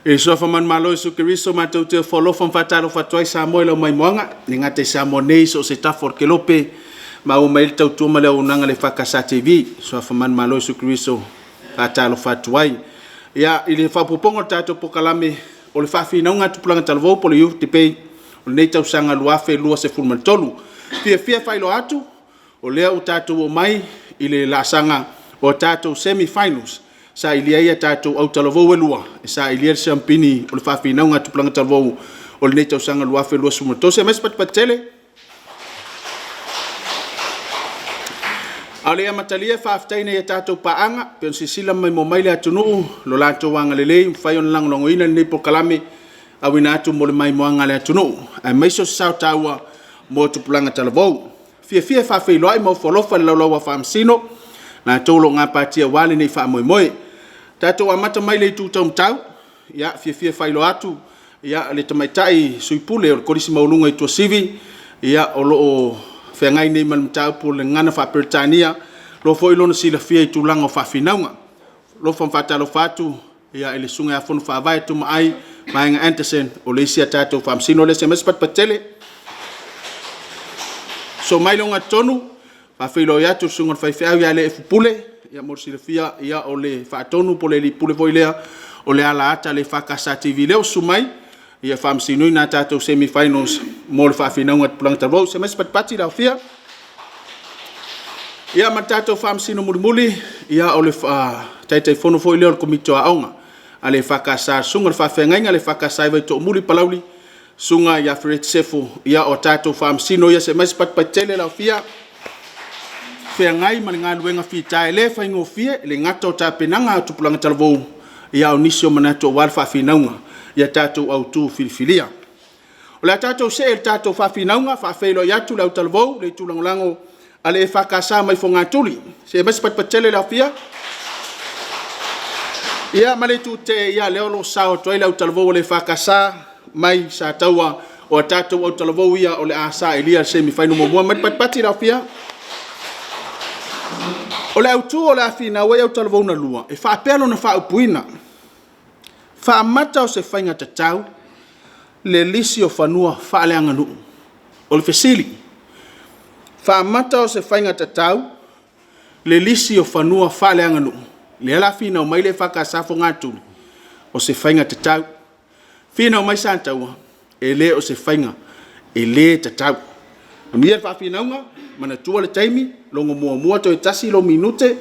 I le suafa manumalo o Iesu Keriso matou te ofo alofa ma faatalofa atu ai Samoa i lau maimoaga, e le gata i Samoa nei so o se tafa o le kelope, maua mai ai le tautua ma le auaunaga a le EFKS TV. Suafa manumalo o Iesu Keriso faatalofa atu ai. Ia, i le faaopoopoga o le tatou polokalame o le faafinauga a Tupulaga Talavou po o le Youth Debate o lenei tausaga 2023. Fiafia e faailoa atu, o lea ua tatou oo mai i le laasaga o tatou semi-finals, sailia ai a tatou autalavou e lua e sailia le siamupini o le faafinauga a Tupulaga Talavou o lenei tausaga 2023. Se i aumai se patupatu tele. A o le i amatalia, faafetai i nai a tatou paaga, e pei ona silasila maimoa mai le atunuu i lo latou agalelei ua mafai ona lagolagoina lenei polokalame auina atu mo le maimoaga a le atunuu, aemaise o se sao taua mo tupulaga talavou. Fiafia e faafeiloai ma ofo alofa i le Laulau a Faamasino, latou o lo o gapatia aua lenei faamoemoe. Tatou amata mai le itu taumatau, ia fiafia e faailoa atu ia le Tamaitai Sui Pule o le Kolisi Maualuga i Tuasivi, ia o lo o feagai nei ma le mataupu o le Gagana Faa-Peretania, o lo o foi lona silafia i tulaga o faafinauga. Alofa ma faatalofa atu i le Susuga ia Fonofaavae Tumaai Vaega Anderson, o le isi a tatou Faamasino lea. Se i aumai se patupatu tele. Susu mai le ogatotonu, faafeiloai atu i le Susuga i le Faifeau ia Leefu Pule, ia mo le silafia o le Faatonu po o le Alii Pule foi lea o le alaata a le EFKS TV, lea ua susu mai e faamasinoina a tatou semi-finals mo le faafinauga a Tupulaga Talavou. Se i aumai se patipati le aufia. Ia ma le tatou Faamasino mulimuli, ia o le Taitaifono foi lea o le Komiti o Aoga a le EFKS, le Susuga i le Faafeagaiga a le EFKS i Vaitoomuli i Palauli, Susuga ia Fereti Sefo, ia o tatou Faamasino ia. Se i aumai se patipati tele le aufia. Feagai ma le galuega fita e le faigofie, e le gata o tapenaga a Tupulaga Talavou, ia a o nisi o manatu aua le faafinauga i a tatou autu filifilia. O le a tatou see i le tatou faafinauga, faafeiloai atu le autalavou, le itu lagolago a le EFKS mai Fogatuli. Se i aumai se patupatu tele le aufia. Ia ma le itu tetee, ia lea o lo o sao atu ai le autalavou a le EFKS mai Sataua, o a tatou autalavou ia o le a sailia le semi-final muamua. Mai le patipati le aufia. O le autu o le a finau ai autalavou na lua, e faapea lona faaupuina, faamata o se faiga tatau le lisi o fanua faaleaganuu. O le fesili, faamata o se faiga tatau le lisi o fanua faaleaganuu? Lea o le a finau mai le EFKS Fogatuli, o se faiga tatau. Finau mai Sataua, e le o se faiga, e le tatau. Manuia le faafinauga, manatua le taimi, logo muamua toe tasi lou minute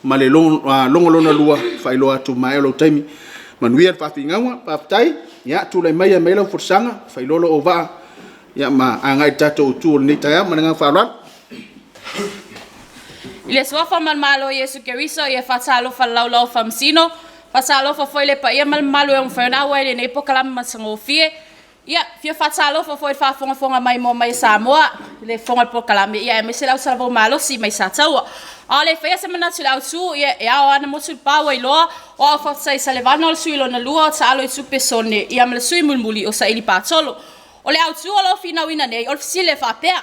ma le logo lona lua, faailoa atu ua maea lou taimi. Manuia le faafinauga, faafetai. Ia tulai maia e aumai lau folasaga, faailoa lou auvaa ma agai i le tatou autu o lenei taeao. Ma le agaga faaaloalo. I le suafa manumalo o Iesu Keriso, ia faatalofa i le laulau a Faamasino, faatalofa foi i le paia ma le mamalu e mafai ona auai i lenei polokalame matagofie. Ia, fia faatalofa foi i le faafogafoga maimoa mai a Samoa i le fofoga o le polokalame, ia aemaise le autalavou malosi mai Sataua. A o le i faia se manatu i le autu, ia e ao lava ona motu le pa ua iloa, o au o Faafetai Salevana o le sui lona lua o Taalo i Tupe Sone, ia ma le sui mulimuli o Saili Patolo. O le autu o lo o finauina nei, o le fesili e faapea,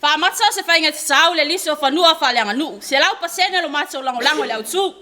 faamata o se faiga tatau le lisi o fanua faaleaganuu, 100% lo matou lagolago i le autu.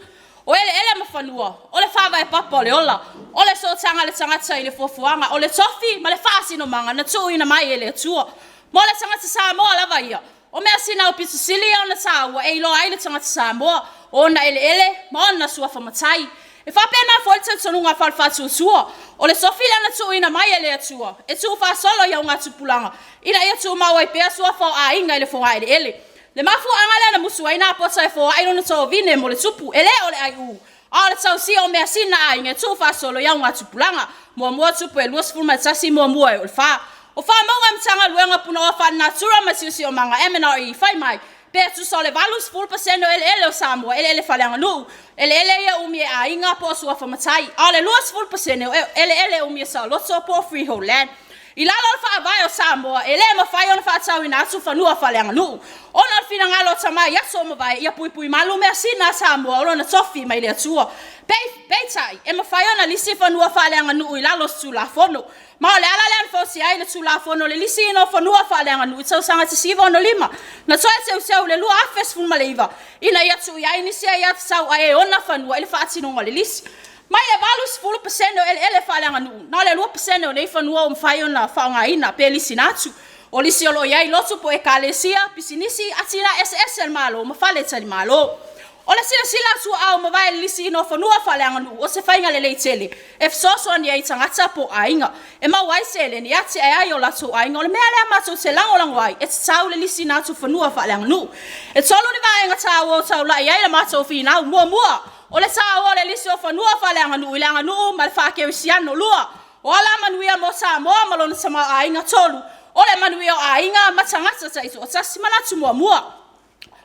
O eleele ma fanua, o le faavae papa o le ola, o le sootaga a le tagata i le fuafuaga, o le tofi ma le faasinomaga na tuuina mai e le Atua. Mo le tagata Samoa lava ia, o measina aupito sili ia ona taua e iloa ai le tagata Samoa, o ona eleele ma ona suafa matai. E faapena foi le talitonuga a le Faatuatua, o le tofi lea na tuuina mai e le Atua e tuufaasolo i augatupulaga ina ia tumau ai pea suafa o aiga i le fogaeleele. Le mafuaaga lea na musu ai Napota e foai lona tovine mo le tupu, e le o le aiu, a o le tausia o measina a aiga e tuufaasolo i augatupulaga. Muamua Tupu e 21, muamua e oo i le 4. O faamauga a le Matagaluega o Punaoa Faalenatura ma le Siosiomaga MNRE fai mai, pe tusa o le 80% o eleele o Samoa, o eleele faaleaganuu. Eleele ia e umia e aiga po o suafa matai, a o le 20% o eleele e umia saoloto po o freehold land. I lalo o le Faavae o Samoa, e le mafai ona faatauina atu fanua faaleaganuu, ona o le finagalo o tama i aso ua mavae ia puipuimalu measina a Samoa o lona tofi mai le Atua. Peitai, e mafai ona lisi fanua faaleaganuu i lalo o se Tulafono. Ma o le ala lea na fausia ai le Tulafono o le Lisiina o Fanua Faaleaganuu i le tausaga 1965, na toe teuteu i le 2019 ina ia tuu i ai nisi aiatatau a e ona fanua i le faatinoga o le lisi. Mai le 80% o eleele faaleaganuu, na o le 2% o nei fanua ua mafai ona faaaogaina pe lisiina atu. O lisi o lo o i ai lotu po o ekalesia, pisinisi, atinae eseese a le Malo ma faletalimalo. O le silasila atu a ua mavae i le lisiina o fanua faaleaganuu, o se faiga lelei tele e fesoasoani ai i tagata po o aiga e maua ai seleni e atiae ai o latou aiga. O le mea lea matou te lagolago ai, e tatau le lisiina atu o fanua faaleaganuu. E 3 ni vaega taua ua taulai i ai le matou finau. Muamua, o le taua o le lisi o fanua faaleaganuu i le aganuu ma le faakerisiano. Lua, o alamanuia mo Samoa ma lona tamaoaiga. Tolu, o le manuia o aiga ma tagata taitoatasi. Manatu muamua,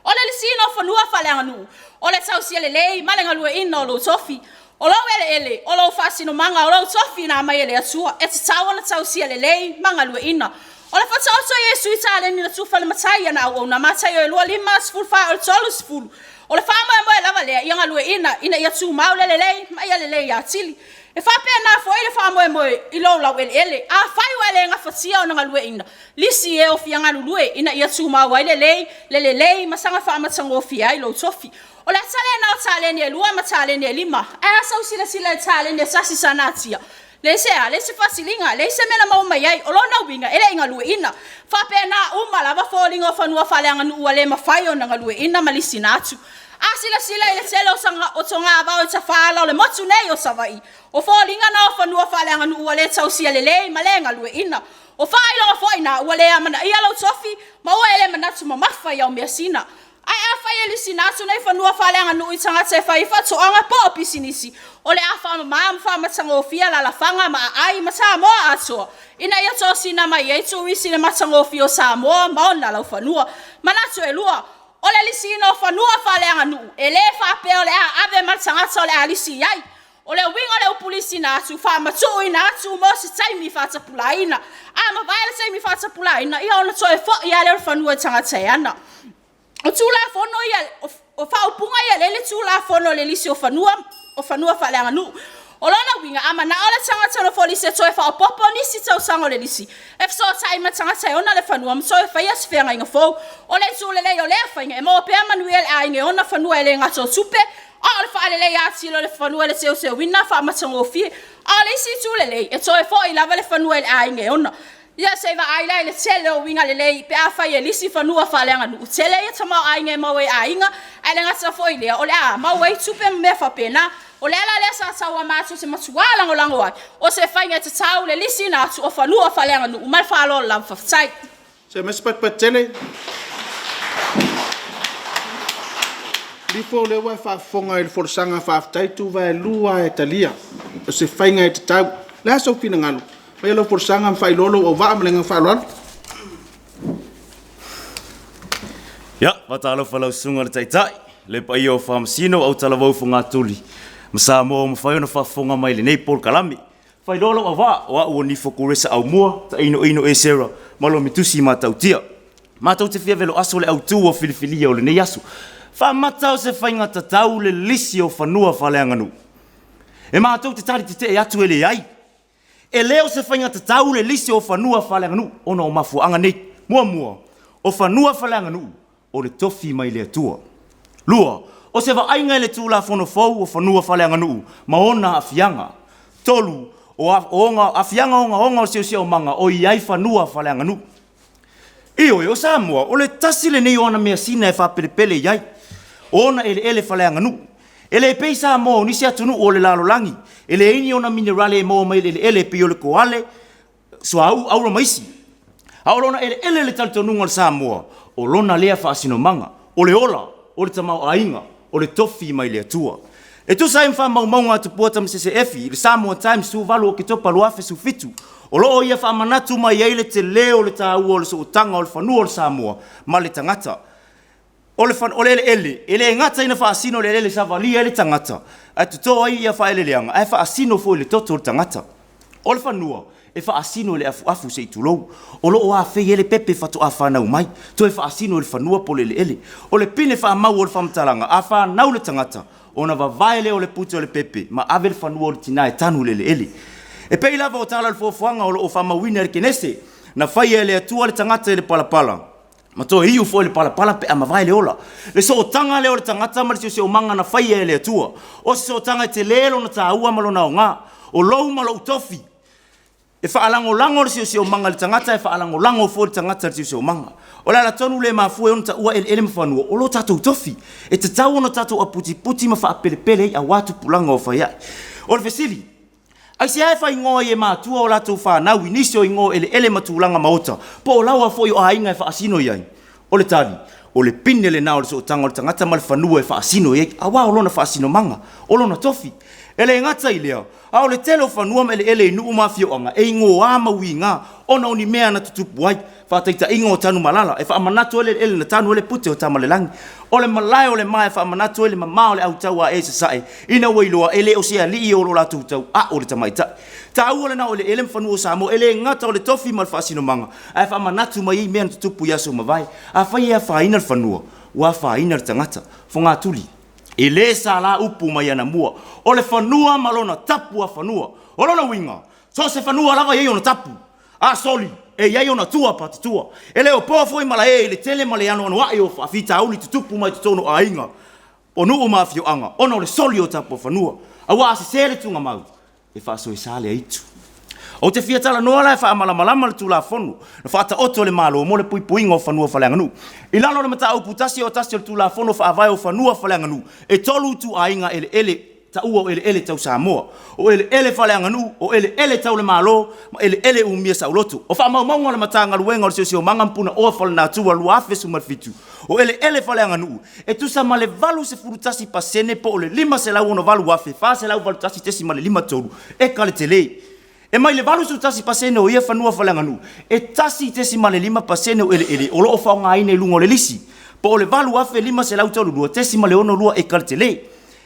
o le lisiina o fanua faaleaganuu, o le tausia lelei ma le galueaiina o lou tofi. O lou eleele, o lou faasinomaga, o lou tofi na aumai e le Atua, e tatau ona tausia lelei ma galueaiina. O le Faataoto a Iesu i taleni na tufa i le matai i ana auauna, Mataio 25, 14 i le 30, o le faamoemoe lava lea ia galueaiina ina ia tumau le lelei ma ia lelei atili. E faapena foi le faamoemoe i lou laueleele. Afai ua e le gafatia ona galueaiina, lisi e fia galulue ina ia tumau ai le lelei ma saga faamatagofie ai lou tofi. O le ata lena o taleni e 2 ma taleni e 5. Ae a sau silasila i le taleni e 1 sa natia? Leai se a? Leai se faasiliga, leai se mea na maua mai ai. O lona uiga e le i galueaiina. E faapena uma lava foliga o fanua faaleaganuu ua le mafai ona galueaiina ma lisiina atu. A silasila i le tele o togavao i tafaala o le motu nei o Savaii, o foliga na o fanua faaleaganuu ua le tausia lelei ma le galueaiina. O faailoga foi na ua le amanaia lou tofi ma ua e le manatu mamafa i au measina. Ae afai e lisiina atu nei fanua faaleaganuu i tagata e fai ai faatoaga po o pisinisi, o le a faamama ma faamatagofie alaalafaga ma aai ma Samoa atoa ina ia tosina mai ai turisi i le matagofie o Samoa ma ona laufanua. Manatu e lua, o le lisiina o fanua faaleaganuu, e le faapea o le a ave ma le tagata o le a lisi i ai. O le uiga o le upu lisiina atu, faamatuuina atu mo se taimi faatapulaaina. A mavae le taimi faatapulaaina, ia ona toe foi lava lea o le fanua i le tagata e ana. O Tulafono ia, o faaupuga ia lea e i le Tulafono o le Lisi o Fanua Faaleaganuu. O lona uiga, a manao le tagata nofo lisi e toe faaopoopo nisi tausaga o le lisi, e fesootai ma le tagata e ona le fanua ma toe faia se feagaiga fou. O le itu lelei o lea faiga, e maua pea manuia i le aiga e ona fanua e le gata o tupe, a o le faaleleia atili o le fanua i le teuteuina faamatagofie. A o le isi itu lelei, e toe foi lava le fanua i le aiga e ona. Ia se i vaai la i le tele o uiga lelei pe afai e lisi fanua faaleaganuu, tele ia tamaoaiga e maua ai e aiga, ae le gata foi i lea, o le a maua ai tupe ma mea faapena. O le ala lea Sataua matou te matua lagolago ai, o se faiga e tatau le lisiina atu o fanua faaleaganuu. Ma le faaaloalo lava. Faafetai. Se i aumai se patupatu tele. Lifo o lea ua e faafofoga i le folasaga faafetai tuvaelua lava e talia. O se faiga e tatau. O le a sou finagalo? Faia lau folasaga ma faailoa lou auvaa ma le agaga faaaloalo. Ia, faatalofa lau susuga i le Taitai, le paia o Faamasino, autalavou Fogatuli ma Samoa ua mafai ona faafofoga mai i lenei polokalame. Faailoa lou auvaa, o au o Nifo Kuresa Aumua, Tainoino Esera ma Lomitusi Matautia. Matou te fia velo aso le autu o filifilia o lenei aso. Faamata o se faiga tatau le lisi o fanua faaleaganuu. E matou te tali tetee atu e leai. E le o se faiga tatau le lisi o fanua faaleaganuu ona o mafuaaga nei. Muamua, o fanua faaleaganuu o le tofi mai le Atua. Lua, o se vaaiga i le Tulafono fou o fanua faaleaganuu ma ona aafiaga. Tolu, o aafiaga ogaoga o le siosiomaga o i ai fanua faaleaganuu. Ioe, o Samoa, o le tasi lenei o ana measina e faapelepele i ai, o ona eleele faaleaganuu. E le pei Samoa o nisi atunuu o le lalolagi, e leai ni ona minerale e maua mai le eleele e pei o le koale, suauu, auro ma isi. A o lona eleele i le talitonuga o le Samoa, o lona lea faasinomaga, o le ola, o le tamaoaiga, o le tofi mai le Atua. E tusa ai ma faamaumauga a Tupua Tamasese Efi i le Samoa Times 18 Oketopa 2017, o lo o ia faamanatu mai ai le tele o le taua o le sootaga o le fanua o le Samoa ma le tagata. O le, o le eleele, e le gata ina faasino le eleele e savalia ai le tagata, ae toto ai ia faaeleeleaga, ae faasino foi i le toto o le tagata. O le fanua, e faasino i le afuafu se i tulou, o lo o afei ai le pepe faatoa fanau mai, toe faasino i le fanua po o le eleele. O le pine faamau o le faamatalaga, a fanau le tagata, ona vavae lea o le pute o le pepe ma ave le fanua o le tina e tanu i le eleele. E pei lava o tala o le fuafuaga o lo o faamauina i le Kenese, na faia e le Atua le tagata i le palapala. Ma toe iu foi le palapala pe a mavae le ola. Le sootaga lea o le tagata ma le siosiomaga na faia e le Atua, o se sootaga e tele lona taua ma lona aoga. O lou ma lou tofi, e faalagolago le siosiomaga i le tagata, e faalagolago foi le tagata i le siosiomaga. O le ala tonu lea e mafua ai ona taua eleele ma fanua, o lo tatou tofi, e tatau ona tatou aputiputi ma faapelepele ai aua tupulaga o fai ae. O le fesili, Aisea e faaigoa ai e matua o latou fanau i nisi o igoa o eleele ma tulaga maota, po o laoa foi o aiga e faasino i ai? O le tali, o le pine lena o le sootaga o le tagata ma le fanua e faasino i ai, aua o lona faasinomaga, o lona tofi. E le gata i lea, a o le tele o fanua ma eleele i nuu ma afioaga e igoa ma uiga ona o ni mea na tutupu ai. Faataitaiga o Tanumalala, e faamanatu ai le eleele na tanu ai le pute o Tamalelagi. O le malae o le Ma e faamanatu ai le mama o le au tauaee i sasae, ina ua iloa e le o se alii o lo latou tau a o le tamaitai. Taua lena o eleele ma fanua o Samoa, e le gata o le tofi ma le faasinomaga, ae faamanatu mai ai mea na tutupu i aso ua mavae. Afai e afaina le fanua, ua afaina le tagata. Fogatuli, E le sala upu mai anamua, o le fanua ma lona tapuafanua. O lona uiga, so o se fanua lava e i ai ona tapu. A soli, e i ai ona tua patatua. E le o po foi malae i le tele ma le anoanoai o faafitauli tutupu mai totonu o aiga, o nuu ma afioaga ona o le soli o tapuafanua. Aua a sese le tuugamau, e faasoesa le aitu. Ou te fia talanoa la e faamalamalama le Tulafono na faataoto e le Malo mo le puipuiga o fanua faaleaganuu. I lalo o le Mataupu 101 o le Tulafono Faavae o Fanua Faaleaganuu, e tolu ituaiga eleele taua o eleele tau Samoa, o eleele faaleaganuu, o eleele tau le Malo ma eleele umia saoloto. O faamaumauga a le Matagaluega o le Siosiomaga ma Punaoa Faalenatura 2017, o eleele faaleaganuu e tusa ma le 81% po o le 568,481.53 eka le tele. E mai le 81% o ia fanua faaleaganuu, e 1.5% o eleele o lo o faaaogaina i luga o le lisi, po o le 8,532.62 eka le tele.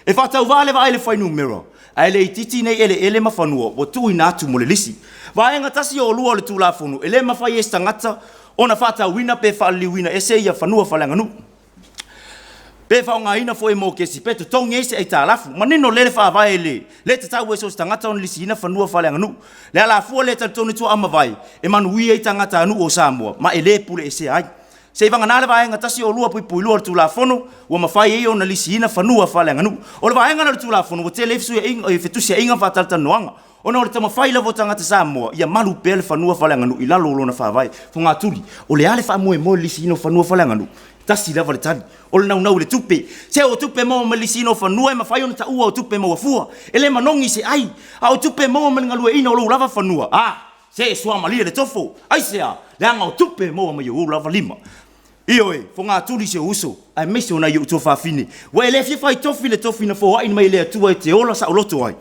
E faatauvaa le vaai i le fuainumera, ae le itiiti nei eleele ma fanua ua tuuina atu mo le lisi. Vaega 102 o le Tulafono, e le mafai e se tagata ona faatauina pe faaliliuina ese ia fanua faaleaganuu, pe faaaogaina foi e mokesi pe totogi ai se aitalafu. Manino lelei le Faavae e le tatau ai so o se tagata ona lisiina fanua faaleaganuu. Le alafua lea e talitonu tuaa mavae e manuia ai tagatanuu o Samoa ma e le puleesea ai. Seiavagana le Vaega 102(2) o le Tulafono ua mafai ai ona lisiina fanua faaleaganuu. O le vaega lea o le Tulafono ua tele ai fetusiaiga ma faatalatalanoaga ona o le taumafai lava o tagata Samoa ia malu pea le fanua faaleaganuu i lalo o lona faavae. Fogatuli, o le a le faamoemoe o le lisiina o fanua faaleaganuu? E tasi lava le tali, o le naunau i le tupe. Se o tupe maua mai le lisiina o fanua e mafai ona taua o tupe maua fua, e le manogi se ai, a o tupe maua mai le galueaiina o lou lava fanua, a! Se e suamalie le tofo. Aisea? Leaga o tupe e maua mai ou lava lima. Ioe, fogatuli si ou uso, aemaise o nai ou tuafafine, ua e le fia faitofi le tofi na foai mai e le Atua e te ola saoloto ai.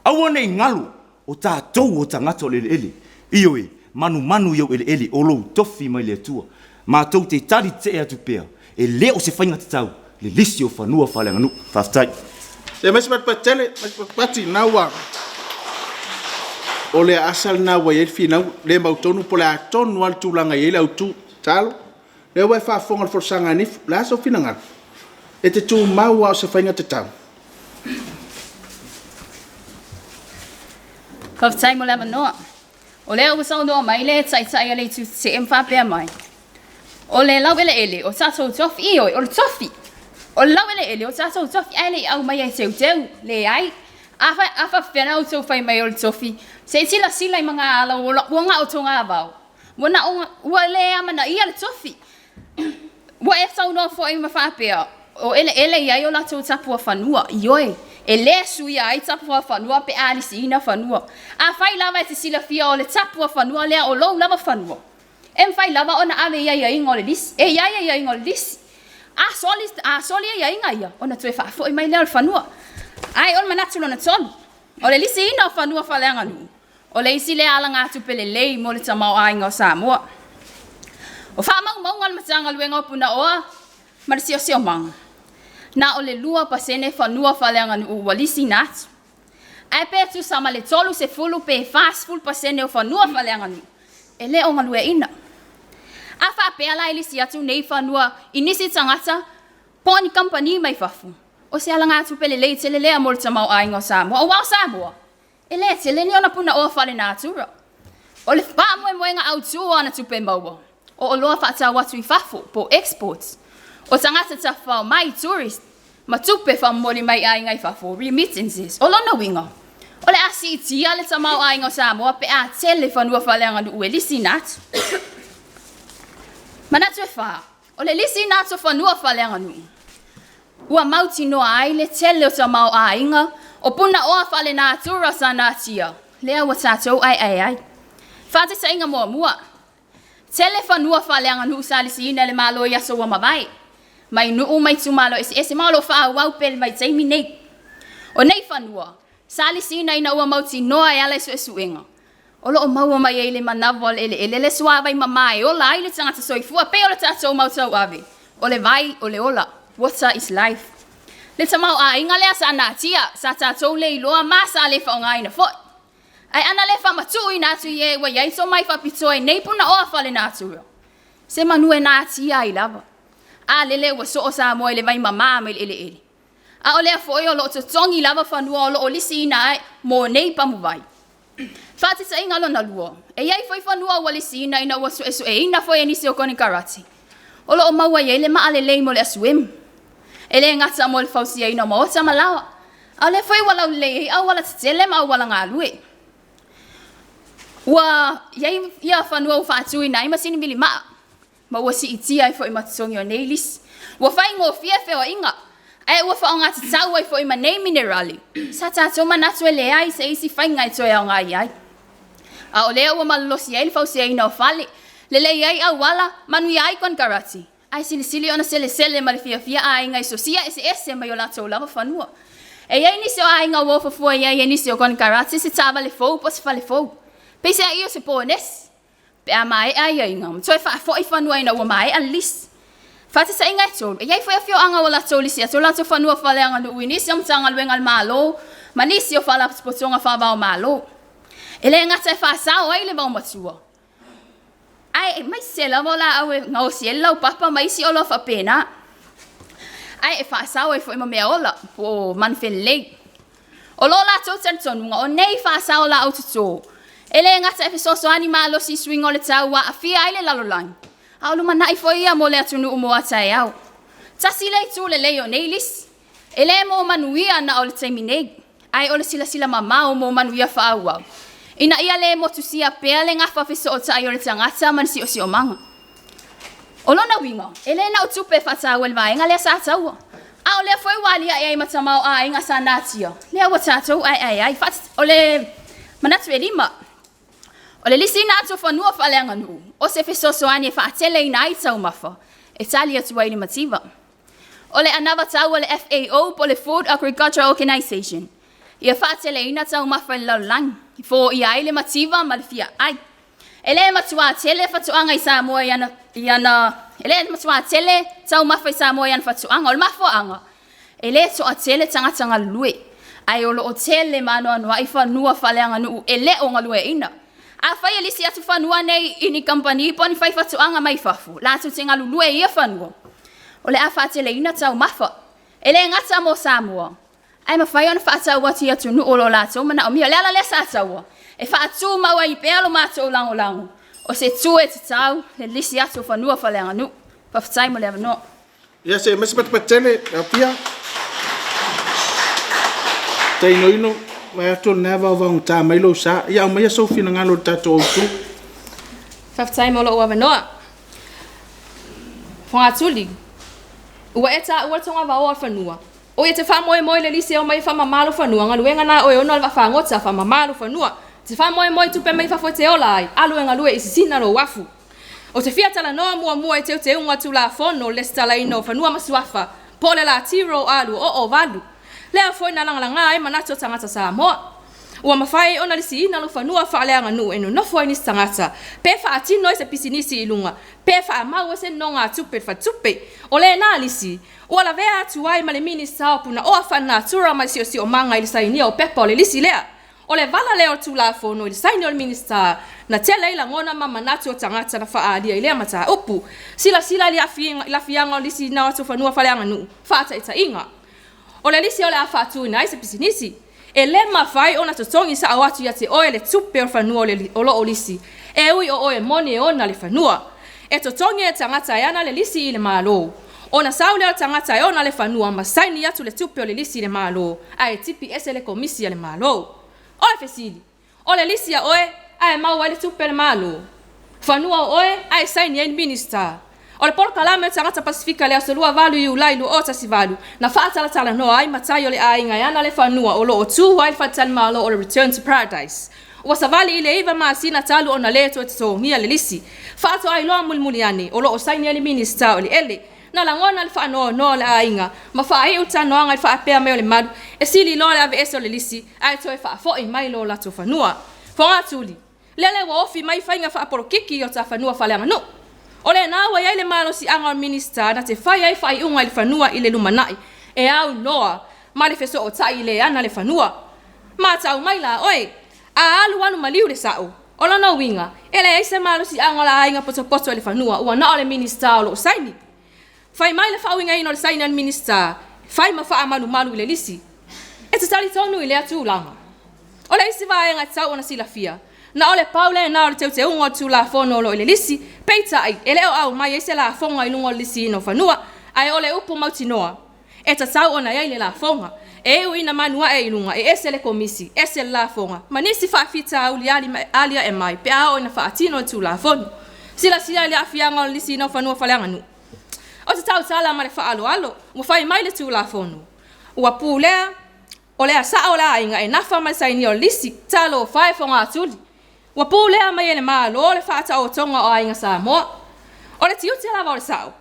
Aua ne i galo, o tatou o tagata o le eleele. Ioe, manumanu i ou eleele, o lou tofi mai le Atua. Matou te tali tetee atu pea, e le o se faiga tatau le lisi o fanua faaleaganuu. Faafetai. Se mai se patipati tele, mai se patipati lena ua o le aasa lena ua i ai le finauga, le mautonu po o le a tonu lava le tulaga e i ai le autu. Tatalo, o lea ua e faafofoga i le folasaga a Nifo, o le a sou finagalo? E te tumau lava o se faiga tatau? Faafetai mo le avanoa. O lea ua saunoa mai le Taitai a le Itu Tetee ma faapea mai, o le laueleele o tatou tofi, ioe, o le tofi. O le laueleele o tatou tofi, ae le i aumaia e teuteu, leai. A faapefea ona outou fai mai o le tofi, se i silasila i magaala ua na o togavao, ua na o, ua le amanaia le tofi. Ua e saunoa foi ma faapea, o eleele e i ai o latou tapuafanua, ioe, e le suia ai tapuafanua pe a lisiina fanua. Afai lava e te silafia o le tapuafanua lea o lou lava fanua, e mafai lava ona ave i aiaiga o le lisi. E i ai aiaiga o le lisi. A soli, a soli aiaiga ia, ona toe faafoi mai lea o le fanua. Ae o le manatu lona tolu, o le lisiina o fanua faaleaganuu, O le isi lea alagatupe lelei mo le tamaoaiga o Samoa. O faamaumauga a le Matagaluega o Punaoa ma le Siosiomaga, na o le 2% fanua faaleaganuu ua lisiina atu. Ae pe tusa ma le 30 pe 40% o fanua faaleaganuu e le o galueaiina. A faapea la e lisi atu nei fanua i nisi tagata po o ni kamupani mai fafo, o se alagatupe lelei tele lea mo le tamaoaiga o Samoa, aua o Samoa E le tele ni ona punaoa faalenatura. O le faamoemoega autu o ana tupe maua, O oloa faatau atu i fafo, po o exports. O tagata tafafao mai, tourists, ma tupe faamomoli mai i aiga i fafo, remittances. O lona uiga, o le a siitia le tamaoaiga o Samoa pe a tele fanua faaleaganuu e lisiina atu. Manatu e fa, o le lisiina atu o fanua faaleaganuu, ua mautinoa ai le tele o tamaoaiga o punaoa faalenatura sa natia, lea ua tatou aeae ai. Faataitaiga muamua, tele fanua faaleaganuu sa lisiina e le Malo i aso ua mavae, mai nuu ma itumalo eseese ma o lo o faaauau pea i le vaitaimi nei. O nei fanua, sa lisiina ina ua mautinoa e ala i suesuega, o lo o maua mai ai le manava o le eleele le suavai mama e ola ai le tagata soifua pei o le tatou mau tauave, o le vai o le ola, water is life. Le tamaoaiga lea sa natia, sa tatou le iloa ma sa le faaaogaina foi. Ae ana le faamatuuina atu i e ua i ai tomai faapitoa i nei punaoa faalenatura, se manu e natia ai lava. A lele ua soo Samoa i le vai mama mai le eleele. A o lea foi o lo o totogi lava fanua o lo o lisiina ai mo nei pamuvai. Faataitaiga lona lua, e i ai foi fanua ua lisiina ina ua suesueina foi e nisi o konekarate, o lo o maua i ai le maa lelei mo le asuemu. E le gata mo le fausiaina o maota ma laoa, a o lea foi ua laulelei ai auala tetele ma auala galue. Ua i ai ia fanua ua faatuina ai masini mili maa, ma ua siitia ai foi ma totogi o nei lisi. Ua faigofie feoaiga, ae ua faaaoga tatau ai foi ma nei minerale sa tatou manatu e leai se isi faiga e toe aoga i ai. A o lea ua malolosi ai le fausiaina o fale, lelei ai auala, manuia ai konekarate, ae silisili ona selesele ma le fiafia aiga i sosia eseese mai o latou lava fanua. E i ai nisi o aiga ua ofo fua i ai e nisi o konekarate se taavale fou po o se fale fou. Peiseai o se ponesi, pe a maea aiaiga ma toe faafoi fanua ina ua maea le lisi. Faataitaiga e tolu, e i ai foi afioaga ua latou lisi atu o latou fanua faaleaganuu i nisi o Matagaluega a le Malo ma nisi o Faalapotopotoga faava-o-Malo. E le gata e faasao ai le vaomatua, ae aemaise lava o laau e gaosi ai le laupapa ma isi oloa faapena, ae e faasao ai foi ma meaola po o manufelelei. O lo latou talitonuga, o nei faasao laau toto, e le gata e fesoasoani malosi i suiga o le tau ua aafia ai le lalolagi, a o lumanai foi ia mo le atunuu mo a taeao. Tasi lea itu lelei o nei lisi, e le mo manuia na o le taimi nei, ae o le silasila mamao mo manuia faaauau, ina ia le motusia pea le gafa fesootai o le tagata ma le siosiomaga. O lona uiga, e le na o tupe e faataua i le vaega lea sa taua, a o lea foi ua aliae ai ma tamaoaiga sa natia, lea ua tatou aeae ai. O le manatu e lima, o le lisiina atu o fanua faaleaganuu, o se fesoasoani e faateleina ai taumafa e tali atu ai i le mativa. O le anavatau a le FAO po o le Food Agriculture Organization, ia faateleina taumafa i le lalolagi, e foia ai le mativa ma le fiaai. E le matuā tele fatuaga i Samoa i ana, i ana, e le matuā tele taumafa i Samoa i ana fatuaga. O le mafuaaga, e le toatele tagata galulue, ae o lo o tele ma anoanoai fanua faaleaganuu e le o galueaiina. Afai e lisi atu fanua nei i ni kamupani po o ni faifaatoaga mai fafo latou te galulue i ia fanua, o le a faateleina taumafa. E le gata mo Samoa, ae mafai ona faatau atu i atunuu o lo o latou manaomia. O le ala lea sa taua, e faatumau ai pea lo matou lagolago, o se tu e tatau le lisi atu o fanua faaleaganuu. Faafetai mo le avanoa. Ia se aumai se patupatu tele Apia. Tainoino, vaai atu o lena e vaovaogata mai lou sa. Ia aumaia sou finagalo i le tatou autu. Faafetai mo lou avanoa. Fogatuli, ua e taua le togavao o le fanua. O ia te faamoemoe i le lisi e omai e faamama lou fanua, galuega na a oe e ona le vaafagota, faamama lou fanua. E te faamoemoe i tupe mai fafo e te ola ai, alu e galue i sisina lou afu. Ou te fia talanoa muamua i teuteuga o Tulafono o le Lesitalaina o Fanua ma Suafa, po o le Latiro A 208, lea foi na lagalaga ai manatu o tagata Samoa. Ua mafai ona lisiina lou fanua faaleaganuu e nonofo ai nisi tagata, pe faatino ai se pisinisi i luga, pe faamau ai se nonogatupe i le faletupe. O lena lisi, ua lavea atu ai ma le Minisita o Punaoa Faalenatura ma le Siosiomaga i le sainia o pepa o le lisi lea. O le vala lea o le Tulafono i le saini o le Minisita na tele ai lagona ma manatu o tagata na faaalia i lea mataupu. Silasila i le aafiaga o le lisiina atu o fanua faaleaganuu, faataitaiga, o le lisi o le a faatuina ai se pisinisi. E le mafai ona totogi sao atu ia te oe le tupe o le fanua o lo o lisi, e ui o oe moni e ona le fanua. E totogi e le tagata e ana le lisi i le Malo. Ona sau lea o le tagata e ona le fanua ma saini atu le tupe o le lisi i le Malo, ae tipi ese le komisi a le Malo. O le fesili, o le lisi a oe ae maua ai le tupe a le Malo? Fanua o oe ae saini ai le Minisita? O le polokalame o tagata Pasefika i le aso 28 Iulai 2018 na faatalatalanoa ai matai o le aiga e ana le fanua o lo o tu ai le faletalimalo o le Return to Paradise. Ua savali i le iva masina talu ona le toe totogia le lisi. Faatoa iloa mulimuli ane o lo o saini ai le Minisita o Eleele. Na lagona le faanoanoa o le aiga ma faaiu le talanoaga i le faapea mai o le malu e sili loa le aveese o le lisi ae toe faafoi mai lo latou fanua. Fogatuli, Lele ua ofi mai faiga faapolokiki i o ta fanua faaleaganuu. O lena ua i ai le malosiaga o le Minisita na te fai ai faaiuga i le fanua i le lumanai e aunoa ma le fesootai i le ana le fanua. Matau mai la oe, a alu alu maliu le sao. O lona uiga, e leai se malosiaga o le aiga potopoto i le fanua ua na o le Minisita o lo o saini. Fai mai le faauigaina o le saini a le Minisita, fai ma faamalumalu i le lisi. E te talitonu i lea tulaga? O le isi vaega e tatau ona silafia, na o le pau lena o le teuteuga o le Tulafono o lo o i le lisi, peitai, e le o aumai ai se lafoga i luga o le lisiina o fanua. Ae o le upu mautinoa, e tatau ona i ai le lafoga. E ui ina manu ae i luga, e ese le komisi, ese le lafoga, ma nisi faafitauli aliae mai pe a oo ina faatino le Tulafono. Silasila i le aafiaga o le lisiina o fanua faaleaganuu. Ou te tautala ma le faaaloalo, ua fai mai le Tulafono, ua pulea, o le sao o le aiga e nafa ma le sainia o le lisi. Talofa e Fogatuli, ua pulea mai e le Malo le faataotoga o aiga Samoa. O le tiute lava o le sao,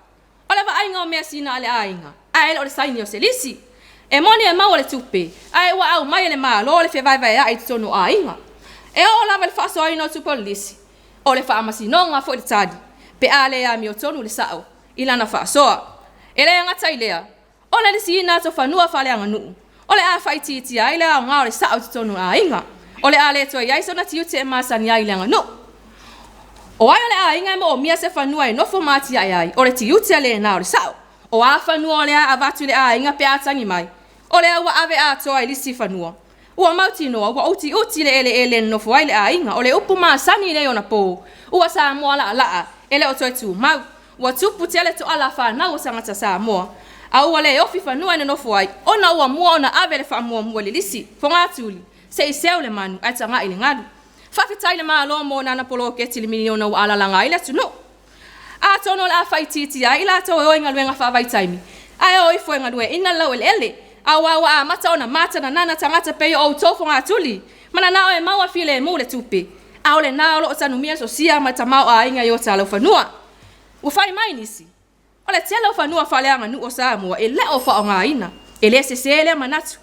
o le vaaiga o measina a le aiga, ae le o le saini o se lisi. E moni e maua le tupe, ae ua aumai e le Malo le fevaevaea'i i totonu o aiga. E oo lava i le faasoaina o tupe o le lisi, o le faamasinoga foi le tali pe a le amiotonu le sao i lana faasoa. E le gata i lea, o le lisiina atu o fanua faaleaganuu, o le a faaitiitia ai le aoga o le sao i totonu o aiga. O le a le toe i ai sona tiute e masani ai i le aganuu. O ai o le aiga e moomia se fanua e nofo ma atiae ai, o le tiute lena o le sao. O a fanua o le a avatu i le aiga pe a tagi mai, o lea ua ave atoa i lisi fanua. Ua mautinoa ua utiuti le eleele e nonofo ai le aiga. O le upu masani nei ona po, ua Samoa laalaa, e le o toe tumau. Ua tupu tele toala fanau o tagata Samoa, a ua le ofi fanua e nonofo ai, ona ua mua ona ave le faamuamua i le lisi. Fogatuli, se i seu le manu ae tagai i le galu. Faafetai i le Malo mo lana poloketi i le miliona ua alalaga ai le atunuu. Atonu o le a faaitiitia ai i latou e o i galuega faavaitaimi, ae o ifo e galueaiina le laueleele, aua ua amata ona matananana tagata pei o outou fogatuli, mananao e maua filemu le tupe, a o lena o lo o tanumia le sosia ma le tamaoaiga i o ta laufanua. Ua fai mai nisi, o le tele o fanua faaleaganuu o Samoa e le o faaaogaina. E le sese lea manatu.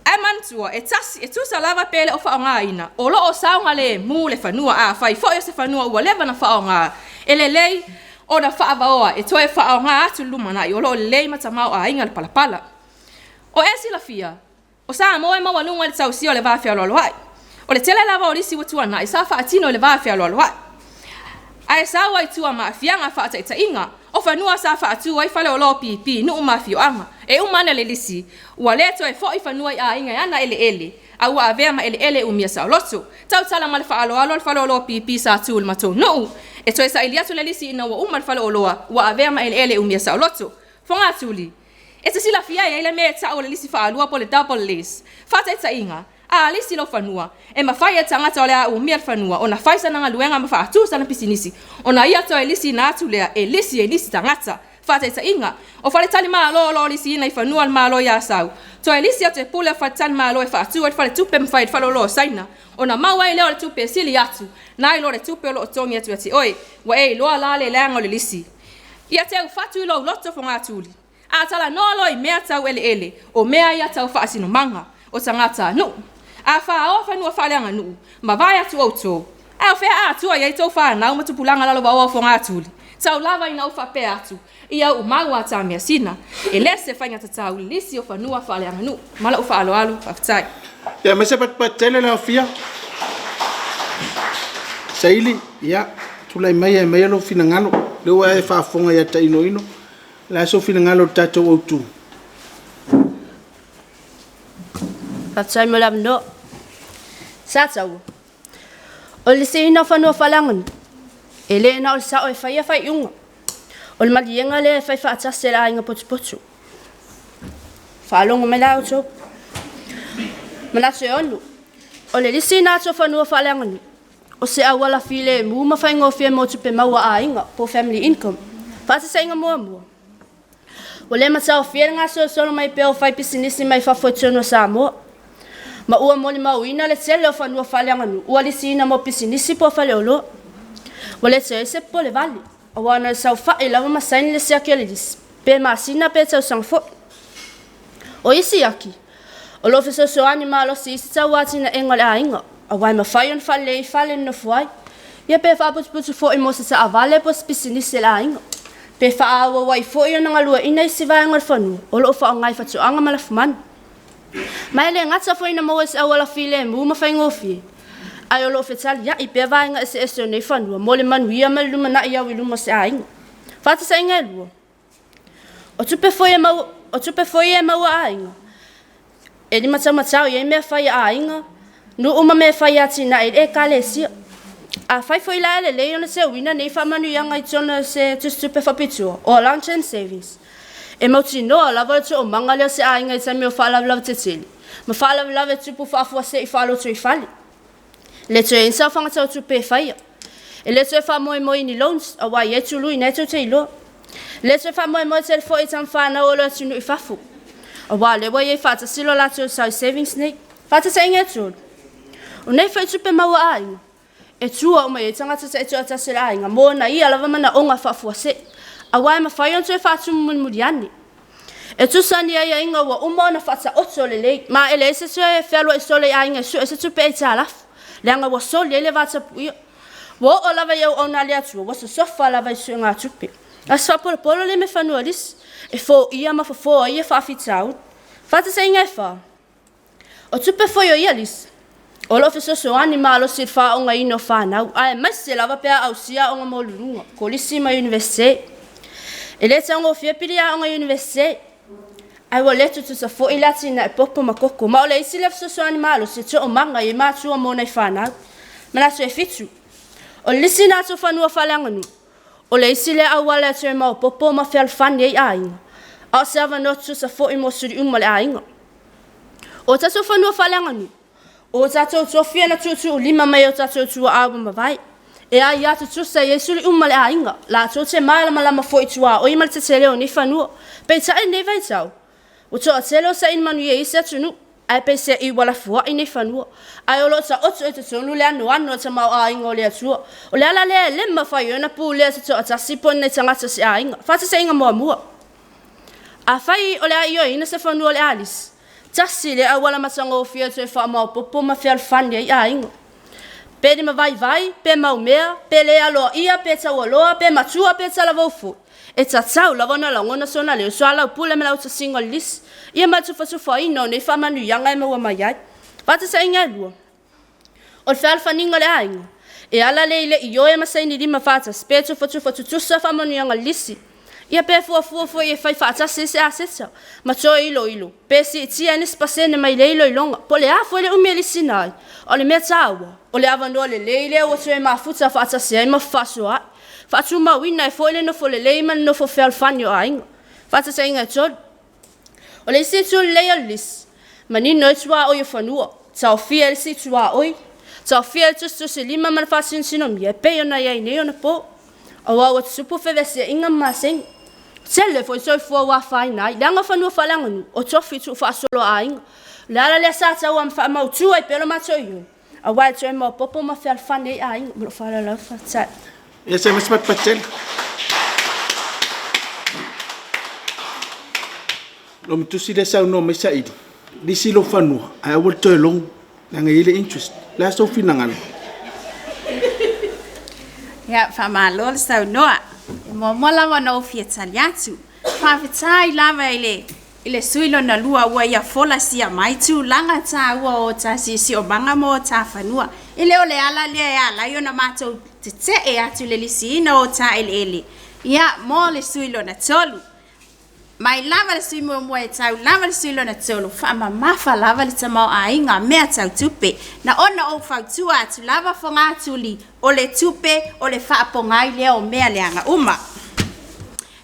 Ae manatua, e tasi, e tusa lava pe le o faaaogaina, o lo o saogalemu le fanua. Afai foi o se fanua ua leva ona faaaoga, e lelei ona faavaoa e toe faaaoga atu i le lumanai o lo o lelei ma tamaoaiga le palapala. O ea silafia, o Samoa e maualuga i le tausia o le va fealoaloai. O le tele lava o lisi ua tuanai sa faatino i le va fealoaloai. Ae sau ai tua ma aafiaga faataitaiga, o fanua sa faatu ai faleoloa o pipi i nuu ma afioaga. E uma ane le lisi, ua le toe foi fanua i aiga e ana eleele, a ua avea ma eleele umia saoloto. Tautala ma le faaaloalo le faleoloa o pipi sa tu i le matou nuu. E toe saili atu le lisi ina ua uma le faleoloa, ua avea ma eleele umia saoloto. Fogatuli, E te silafia e i ai le mea e tau o le lisi faalua po o le double lease. Faataitaiga, a lisi lou fanua, e mafai e le tagata o le a umia le fanua ona fai sana galuega ma faatu sana pisinisi, ona ia toe lisiina atu lea e lisi e nisi tagata. Faataitaiga, o faletalimalo o lo o lisiina i fanua o le Malo i Asau, toe lisi atu e pule o faletalimalo e faatu ai le faletupe ma fai ai le faleoloa o Saina, ona maua ai lea o le tupe e sili atu nai lo le tupe o lo o totogi atu ia te oe. Ua e iloa la le leaga o le lisi. Ia teufatu i lou loto Fogatuli. A talanoa loa i mea tau eleele, o mea ia tau faasinomaga o tagatanuu. A faoa fanua faaleaganuu, mavae atu outou, a o fea a tua i ai tou fanau ma tupulaga lalovaoa o Fogatuli? Tau lava ina ou faapea atu, ia uumau a ta measina. E le se faiga tatau le lisi o fanua faaleaganuu. Ma lou faaaloalo, faafetai. Ia, aemaise patupatu tele le aofia. Saili, ia, tulai mai e aumai lou finagalo. Lea ua e faafofoga ia Tainoino. O le a sou finagalo i le tatou autu? Faafetai mo le avanoa. Sa taua, o le lisiina o fanua faaleaganuu, E le na o le sa'o e faia faaiuga. O le maliega lea e fai faatasi e le aiga potopoto. Faalogo mai la outou. Manatu e 6, o le lisiina atu o fanua faaleaganuu, o se auala filemu ma faigofie mo tupe maua a aiga po o family income. Faataitaiga muamua, ua le mataofie le gasolosolo mai pea o faipisinisi mai fafo i totonu o Samoa, ma ua molimauina le tele o fanua faaleaganuu ua lisiina mo pisinisi po o faleoloa. Ua le toe i ai se popolevale, aua na o le saofai lava ma saini le siaki o le lisi, pe masina pe tausaga foi. O isi aki, o lo o fesoasoani malosi i isi tauatinaega o le aiga, aua e mafai ona faalelei ai fale e nonofo ai, ia pe faaputuputu foi mo se taavale po o se pisinisi a le aiga, pe faaauau ai foi ona galueaiina isi vaega o le fanua o lo o faaaoga i faatoaga ma lafumanu. Ma e le gata foi ina maua i se auala filemu ma faigofie, ae o lo o fetaliai pea vaega eseese o nei fanua mo le manuia ma le lumanai au i luma o se aiga. Faataitaiga e lua, o tupe foi e maua, o tupe foi e maua a aiga, e limataumatau i ai mea fai a aiga, nuu ma mea e fai e atinae i le ekalesia. Afai foi la e lelei ona seuina nei faamanuiaga i totonu o se tusitupe faapitoa o long term savings, e mautinoa lava le toomaga lea o se aiga i taimi o faalavelave tetele ma faalavelave tupu faafuasei faalotoifale. E le toe i ai ni saofaga tau tupe e faia. E le toe faamoemoe i ni loans aua e i ai tului na e tou te iloa. E le toe faamoemoe tele foi i tamafanau o le atunuu i fafo, aua o lea ua i ai faatasi lo latou sao i savings nei. Faataitaiga e tolu, o nei foi tupe maua a aiga, e tua uma i ai tagata taitoatasi o le aiga mo ona ia lava manaoga faafuasei, aua e mafai ona toe faatumu mulimuli ane. E tusa ni aiaiga ua uma ona faataoto lelei, ma e leai se toe fealuai solo i aiga e sue se tupe aitalafu, leaga ua soli ai le vatapuia. Ua oo lava i auauna a le Atua, ua sosofa lava i suegatupe. A o se faapolopolo lea me fanua lisi, e foia ma fofo ai ia faafitauli. Faataitaiga e fa, o tupe foi o ia lisi, o lo o fesoasoani malosi i le faaaogaina o fanau, aemaise lava pe a ausia aoga maualuluga, kolisi ma iunivesite. E le taugofie pili aoga iunivesite, ae ua le tutusa foi le atinae popo ma koko, ma o le isi lea fesoasoani malosi e toomaga i ai matua mo nai fanau. Manatu e 7, o le lisiina atu o fanua faaleaganuu, o le isi lea auala e toe maopoopo ma fealofani ai aiga, a o se avanoa tutusa foi mo suli uma o le aiga. O tatou fanua faaleaganuu, o tatou tofi na tuutuulima mai o tatou tuaa ua mavae. E aia tutusa i ai suli uma o le aiga, latou te malamalama foi i tuaoi ma le tetele o nei fanua. Peitai i lenei vaitau, ua toatele o saili manuia i isi atunuu, ae peiseai ua lafuai nei fanua, ae o lo o taoto i totonu le anoano o le tamaoaiga o le Atua. O le ala lea e le mafai ai ona pulea se toatasi po o ni nai tagata o se aiga. Faataitaiga muamua, afai o le a ioeina se fanua o le a lisi, tasi lea auala matagofie e toe faamaopoopo ma fealofani ai aiga. Pe limavaivai, pe maumea, pe le aloaia, pe taualoa, pe matua, pe talavou foi, e tatau lava ona lagona sona leo soalaupule ma le autasiga o le lisi, ia ma le tufatufaina o nei faamanuiaga e maua mai ai. Faataitaiga e lua, o le fealofaniga o le aiga, e ala lea i le ioe ma saini lima faatasi pe tufatufa tutusa faamanuiaga lisi, ia pe fuafua foi e fai faatasi ai se aseta ma toe iloilo pe siitia ai nisi pasene mai lea iloiloga po o le a foi le umi e lisiina ai. O le mea taua, o le avanoa lelei lea ua toe mafuta faatasi ai ma fefaasoaai, faatumauina ai foi le nofo lelei ma le nofo fealofani o aiga. Faataitaiga e tolu, o le isi itu lelei o le lisi, manino ai tuaoi o fanua, taofia ai le isi tuaoi, taofia ai le tusitusilima ma le faasinosinomia e pei ona i ai nei ona po, aua ua tutupu fevesiaiga ma masegi. Tele foi soifua ua afaina ai, leaga fanua faaleaganuu o tofi tuufaasolo a aiga. O le ala lea sa tau faamautu ai pea lo matou ioe, aua e toe maopoopo ma fealofani ai aiga. Ma lou faaaloalo lava, faafetai. Ia se i fai mai se patupatu tele. Logotusi lea e saunoa mai Saili, lisi lou fanua ae aua le toe logo leaga e i ai le interest. O le a sou finagalo? Ia, faamalo le saunoa. E muamua lava ona ou fia tali atu. Faafetai lava i le i le sui lona lua ua ia folasia mai tulaga taua o ta siosiomaga ma o ta fanua. E le o le ala lea e ala ai ona matou tetee atu i le lisiina o ta eleele. Ia, mo le sui lona tolu. Mai lava le sui muamua e tau lava le sui lona tolu, faamamafa lava le tamaoaiga mea tau tupe. Na ona ou fautua atu lava Fogatuli, o le tupe o le faapogai lea o mea leaga uma.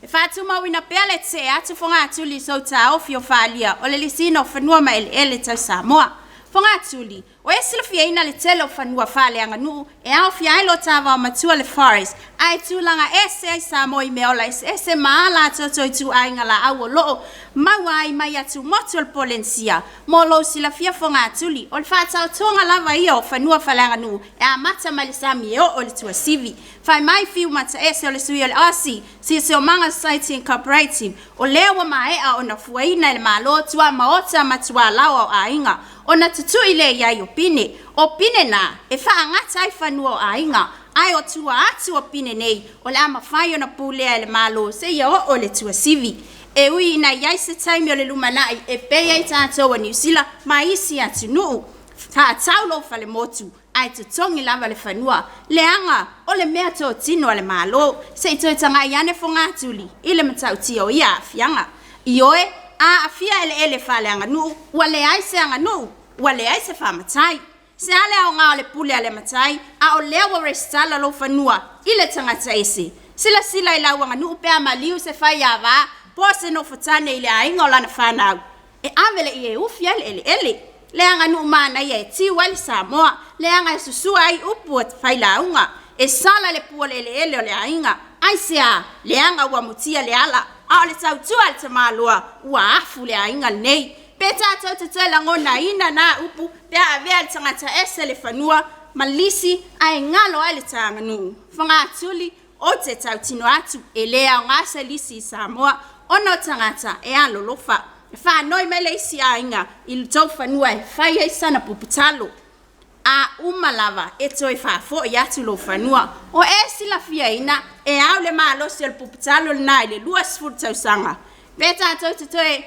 E faatumauina pea le tetee atu Fogatuli i sou taofi o faaalia o le lisiina o fanua ma eleele tau Samoa. Fogatuli, Ua e silafiaina le tele o fanua faaleaganuu e aofia ai lo ta vaomatua le forest, ae tulaga ese ai Samoa i meaola eseese ma ala atoatoa ituaiga laau o loo maua ai mai atumotu o le Polenisia. Mo lou silafia Fogatuli, o le faataotoga lava ia o fanua faaleaganuu e amata mai le sami e oo i le tuasivi. Fai mai Fiu Mataese o le sui o le Aussie Siosiomaga Society Incorporated, o lea ua maea ona fuaina e le Malo tuamaota ma tualaoa o aiga, ona tutui lea i ai o pine. O pine na e faagata ai fanua o aiga, ae o tua atu o pine nei, o le a mafai ona pulea e le Malo seia oo i le tuasivi. E ui ina i ai se taimi o le lumanai e pei ai tatou a Niu Sila ma isi atunuu, faatau lou falemotu ae totogi lava le fanua, leaga o le mea totino a le Malo. Se i toe tagai ane Fogatuli i le matautia o ia aafiaga. Ioe, a aafia eleele faaleaganuu, ua leai se aganuu, ua leai se faamatai. Se a le aoga o le pule a le matai, a o lea ua resitala lou fanua i le tagata ese? Silasila i lau aganuu pe a maliu se faiava po o se nofotane i le aiga o lana fanau, e ave le ie e ufi ai le eleele. Le aganuu manaia e tiu ai le Samoa, leaga e susua ai upu a failauga, e sala le pu o le eleele o le aiga. Aisea? Leaga ua mutia le ala, a o le tautua a le tamaloa, ua afu le aiga lenei. Pe tatou te toe lagonaina na upu pe a avea e le tagata ese le fanua ma lisi ae galo ai le ta aganuu. Fogatuli, Ou te tautino atu, e le aoga se lisi i Samoa ona o tagata e alolofa. E faanoi mai le isi aiga i lo tou fanua e fai ai sana puputalo. A uma lava, e toe faafoi atu lou fanua. O e silafiaina, e ao le malosi o le puputalo lena i le 20 tausaga. Pe tatou te toe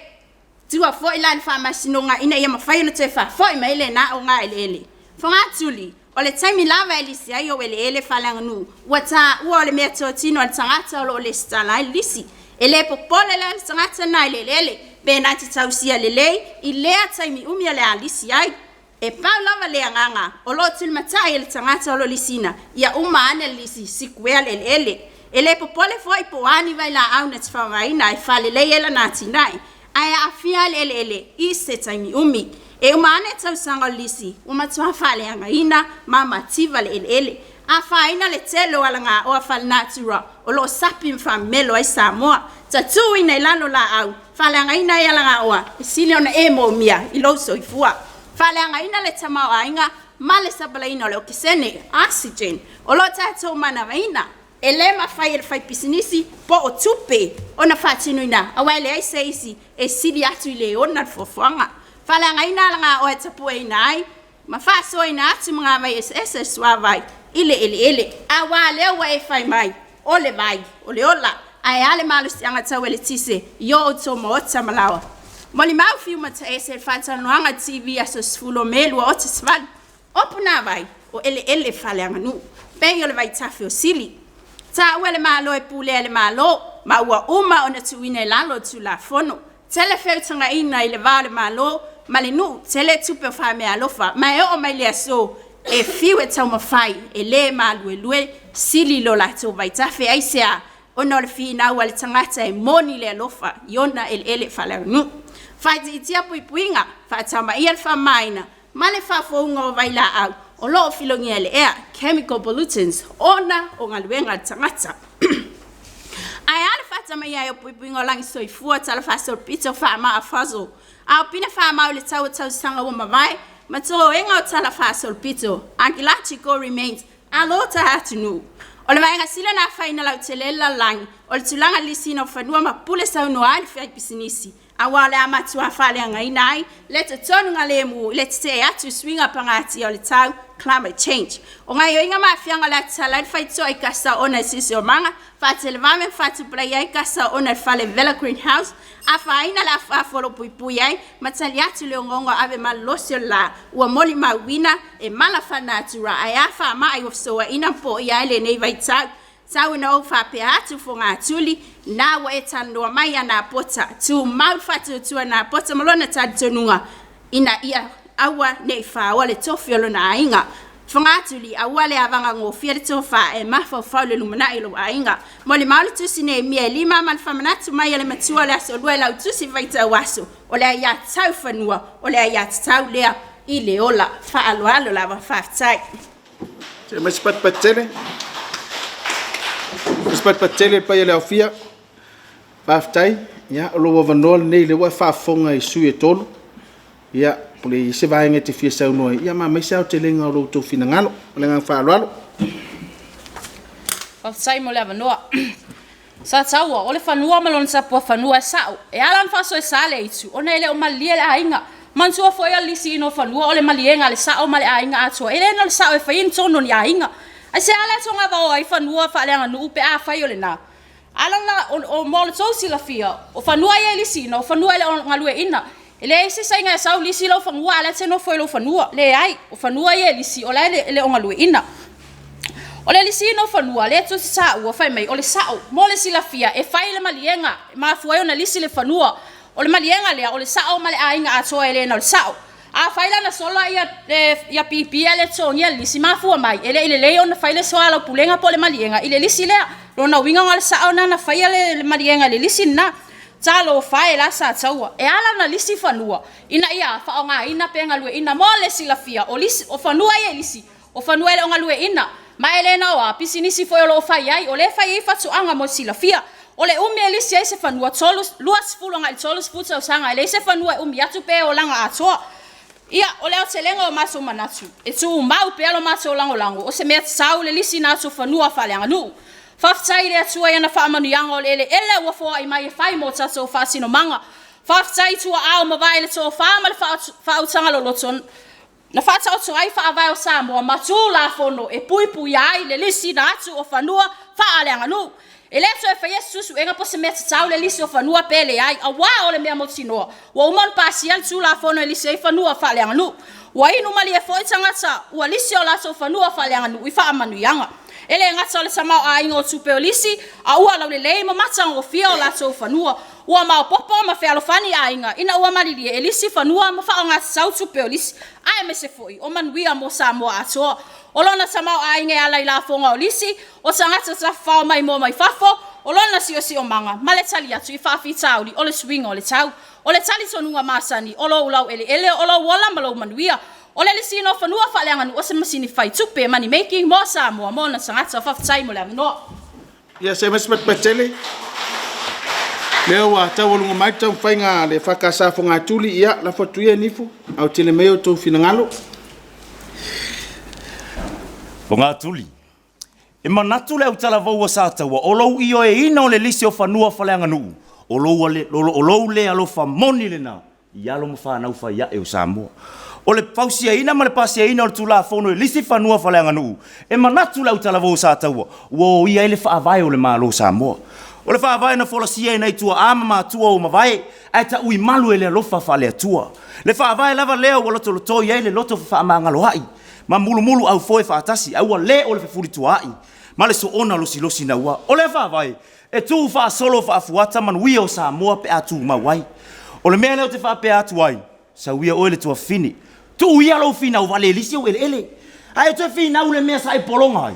Tua foi la i le faamasinoga ina ia mafai ona toe faafoi mai lena ogaeleele. Fogatuli, O le taimi lava e lisi ai ou eleele faaleaganuu, ua taua o le meatotino a le tagata o lo o lesitala ai le lisi. E le popole la le tagata lena i le eleele pe na te tausia lelei i lea taimi umi o le a lisi ai. E pau lava le agaga o lo o tulimatai e le tagata o lo o lisiina, ia uma ane le lisi, sikuea le eleele. E le popole foi po o a ni vailaau na te faaaogaina e faalelei ai lana atinae, ae aafia le eleele i se taimi umi. E uma ane tausaga o le lisi, ua matua faaleagaina ma mativa le eleele. Afaina le tele o alagaoa faalenatura o lo o sapi ma faamemelo ai Samoa. Tatuina i lalo laau, faaleagaina ai alagaoa e sili ona e moomia i lou soifua. Faaleagaina le tamaoaiga ma le sapalalaina o le okesene, oxygen, o lo o tatou manavaina. E le mafai e le faipisinisi po o tupe ona faatinoina, aua e leai se isi e sili atu i le ona le fuafuaga. Faaleagaina alagaoa e tapueina ai ma faasoaina atu magavai eseese o le suavai i le eleele, aua lea ua e fai mai, o le vai, o le ola. Ae a le malosiaga tau eletise i o outou maota ma laoa? Molimau fiu mataese i le faatalanoaga TV aso 10 o Me 2018, o punavai, o eleele faaleaganuu, pei o le vaitafe o Sili. Taua e le Malo e pulea e le Malo, ma ua uma ona tuuina i lalo o le Tulafono. Tele feutagaiga i le va o le Malo ma le nuu, tele tupe o faameaalofa, ma e oo mai le aso, e fiu e taumafai, e le maluelue, sili lo latou vaitafe. Aisea? Ona o le finau a le tagata e moni le alofa i ona eleele faaleaganuu. Faaitiitia puipuiga, faatamaia le faamamaina ma le faafouina o vailaau o lo o filogia e le ea, chemical pollutants, ona o galuega a le tagata. Ae a le faatamaia ai o puipuiga o lagi soifua talafaasolopito faamaa fossil, a o pine faamau i le tau o tausaga ua mavae ma toega o talafaasolopito, archaeological remains, a lo ta atunuu. O le vaega sili ona afaina lautele ai le lalolagi, o le tulaga i le lisiina o fanua ma pule saunoa ai le faipisinisi, aua o le a matua faaleagaina ai le totonugalemu i le tetee atu i suiga pagatia o le tau, climate change. O gaoioiga ma aafiaga o le a tatala ai le faitotoa i kasa oona i Siosiomaga, faatelevave ma faatupulaia ai kasa oona i le fale Vela Green House, afaina le afuafu o lo o puipui ai ma tali atu i le ogaoga ave malolosi o le la ua molimauina e mala faalenatura ae a faamai ua fesouaina ma poia ai lenei vaitau. Tau ina ou faapea atu Fogatuli, na ua e talanoa mai ia Napota, tumau le faatuatua Napota ma lona talitonuga, ina ia aua ne i faoa le tofi o lona aiga. Fogatuli, aua le avagagofie le tofa e mafaufau i le lumanai o lou aiga. Molimau le tusi Neemia e 5 ma le faamanatu mai a le matua o le Aso Lua i lau tusi faitau aso, o le aiatatau i fanua, o le aiatatau lea i le ola. Faaaloalo lava, faafetai. Se mai se patipati tele. Se patipati tele le paia o le aofia. Faafetai. Ia, o lou avanoa lenei o lea ua e faafofoga i sui usufono e 3. Ia, po o le i ai se vaega e te fia saunoa ai, ia ma aumai se aotelega o lo outou finagalo. Ma le agaga faaaloalo. Faafetai mo le avanoa. Sataua, o le fanua ma lona tapuafanua e sa'o. E ala ona faasoesa le aitu, ona e le o malilie le aiga. Manatua foi o le lisiina o fanua o le maliega a le sa'o ma le aiga atoa, e le na o le sa'o e faia ni tonu o ni aiga. Aisea la e togavao ai fanua faaleaganuu pe afai o lena? Ala la, mo le tou silafia, o fanua ia e lisiina, o fanua e le o galueaiina. E leai se saiga e sau lisi lou fanua a o la e te nofo i lou fanua. Leai, o fanua ia e lisi o la e le o galueaiina. O le lisiina o fanua lea tou te taua fai mai o le sa'o. Mo le silafia, e fai le maliega e mafua ai ona lisi le fanua. O le maliega lea, o le sa'o ma le aiga atoa e le na o le sa'o. Afai la na sola pipi ae le totogia le lisi, mafua mai e le i lelei ona fai le soalaupulega po o le maliega i le lisi lea. Lona uiga na o le sa'o lena na faia le maliega i le lisi lena. Talofa e la Sataua, e ala ona lisi fanua ina ia faaaogaina pe galueaiina. Mo le silafia, o fanua ia e lisi, o fanua e le o galueaiina, ma e le na o a, pisinisi foi o lo o fai ai, o lea e fai ai fatuaga mo le silafia. O le umi e lisi ai se fanua, 20 agai i le 30 tausaga, e leai se fanua e umi atu pe olaga atoa. Ia, o le aotelega o matou manatu, e tumau pea lo matou lagolago, o se mea tatau le lisiina atu o fanua faaleaganuu. Faafetai i le Atua i ana faamanuiaga o le eleele ua foai mai e fai mo tatou faasinomaga. Faafetai i tuaa ua mavae i le tofa ma le faautaga loloto na faataoto ai Faavae o Samoa ma Tulafono e puipuia ai le lisiina atu o fanua faaleaganuu. E le toe faia se suesuega po o se mea tatau le lisi o fanua pe leai, aua o le mea mautinoa, ua uma ona pasia le Tulafono e lisi ai fanua faaleaganuu. Ua inu malie foi tagata ua lisi o latou fanua faaleaganuu i faamanuiaga. E le gata o le tamaoaiga o tupe o lisi, a ua laulelei ma matagofie o latou fanua. Ua maopoopo ma fealofani aiga ina ua malilie e lisi fanua ma faaaoga tatau tupe o lisi, aemaise foi o manuia mo Samoa atoa. O lona tamaoaiga e ala i lafoga o lisi, o tagata tafafao maimoa mai fafo, o lona siosiomaga ma le tali atu i faafitauli o le suiga o le tau. O le talitonuga masani, o lou laueleele, o lou ola ma lou manuia. O le lisiina o fanua faaleaganuu o se masini fai tupe, money making, mo Samoa ma ona tagata. Faafetai mo le avanoa. Ia, se mai se patipati tele. Lea ua taualuga mai le taumafaiga a le EFKS Fogatuli, ia lafo atu ia Nifo, autele mai outou finagalo. Fogatuli, E manatu le autalavou a Sataua o lou ioeina o le lisi o fanua faaleaganuu, o lou, o lou le alofa moni lena i alo ma fanau faiae o Samoa. O le fausiaina ma le pasiaina o le Tulafono e lisi fanua faaleaganuu, e manatu le autalavou o Sataua ua oia ai le faavae o le Malo o Samoa. O le faavae na folasia e nai tuaa ma matua ua mavae, ae taui malu e le alofa faale-Atua. Le faavae lava lea ua lotolotoi ai le loto fefaamagaloa'i ma mulumuluaufoe faatasi, ae ua le o le fefulituaai ma le soona losilosi naua. O lea faavae, e tu faasolo faafuata manuia o Samoa pe a tumau ai. O le mea lea ou te faapea atu ai, sau ia oe le tuafafine, tuu ia lou finau vale e lisi ou eleele, ae toe finau i le mea sa e pologa ai.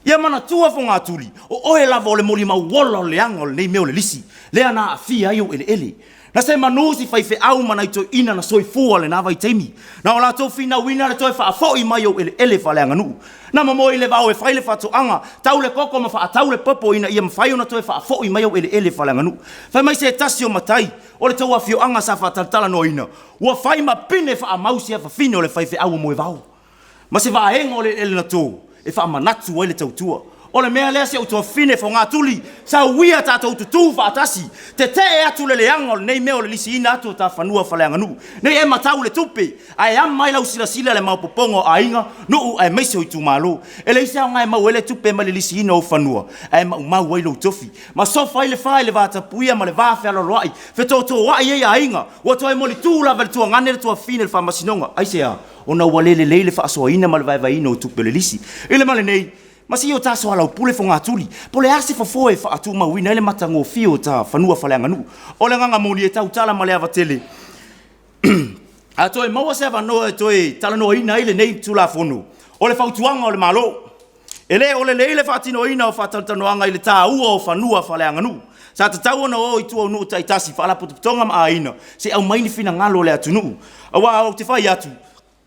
Ia manatua Fogatuli, o oe lava o le molimau ola o le leaga o lenei mea o le lisi, lea na aafia ai ou eleele. Na se manu si faifeau ma nai toeaiina na soifua lena vaitaimi, na o latou finauina le toe faafoi mai ou eleele faaleaganuu. Na momoe i le vao e fai le faatoaga, tau le koko ma faatau le popo ina ia mafai ona toe faafoi mai ou eleele faaleaganuu. Fai mai se tasi o matai o le tou afioaga sa faatalatalanoaina, ua fai ma pine faamau si afafine o le faifeau o Moevao. ma se vaega o le eleele na to e faamanatu ai le tautua. O le mea lea si ou tuafafine Fogatuli, sau ia tatou tutū faatasi, tetee atu le leaga o lenei mea o le lisiina atu o ta fanua faaleaganuu. Nei e matau le tupe, ae ama ai lau silasila i le maopoopoga o aiga, nuu aemaise o itumalo. E leai se aoga e maua ai le tupe mai le lisiina o ou fanua, ae maumau ai lou tofi. Ma sofa ai le fa i le vatapuia ma le va fealoaloai, fetotoai ai aiga, ua toe molitu lava e le tuagane le tuafafine i le faamasinoga. Aisea? Ona ua le lelei le faasoaina ma le vaevaeina o tupe o le lisi. I le ma lenei, Ma se i o ta soalaupule fogatuli, po o le a se fofo e faatumauina ai le matagofie o ta fanua faaleaganuu. O le agaga moni e tautala ma le ava tele. A toe maua se avanoa e toe talanoaina ai lenei Tulafono, o le fautuaga o le Malo, e le o lelei le faatinoina o faatalatalanoaga i le taua o fanua faaleaganuu. Sa tatau ona o i tua o nuu taitasi, faalapotopotoga ma aiga se i aumai ni finagalo o le atunuu. Aua ou te fai atu,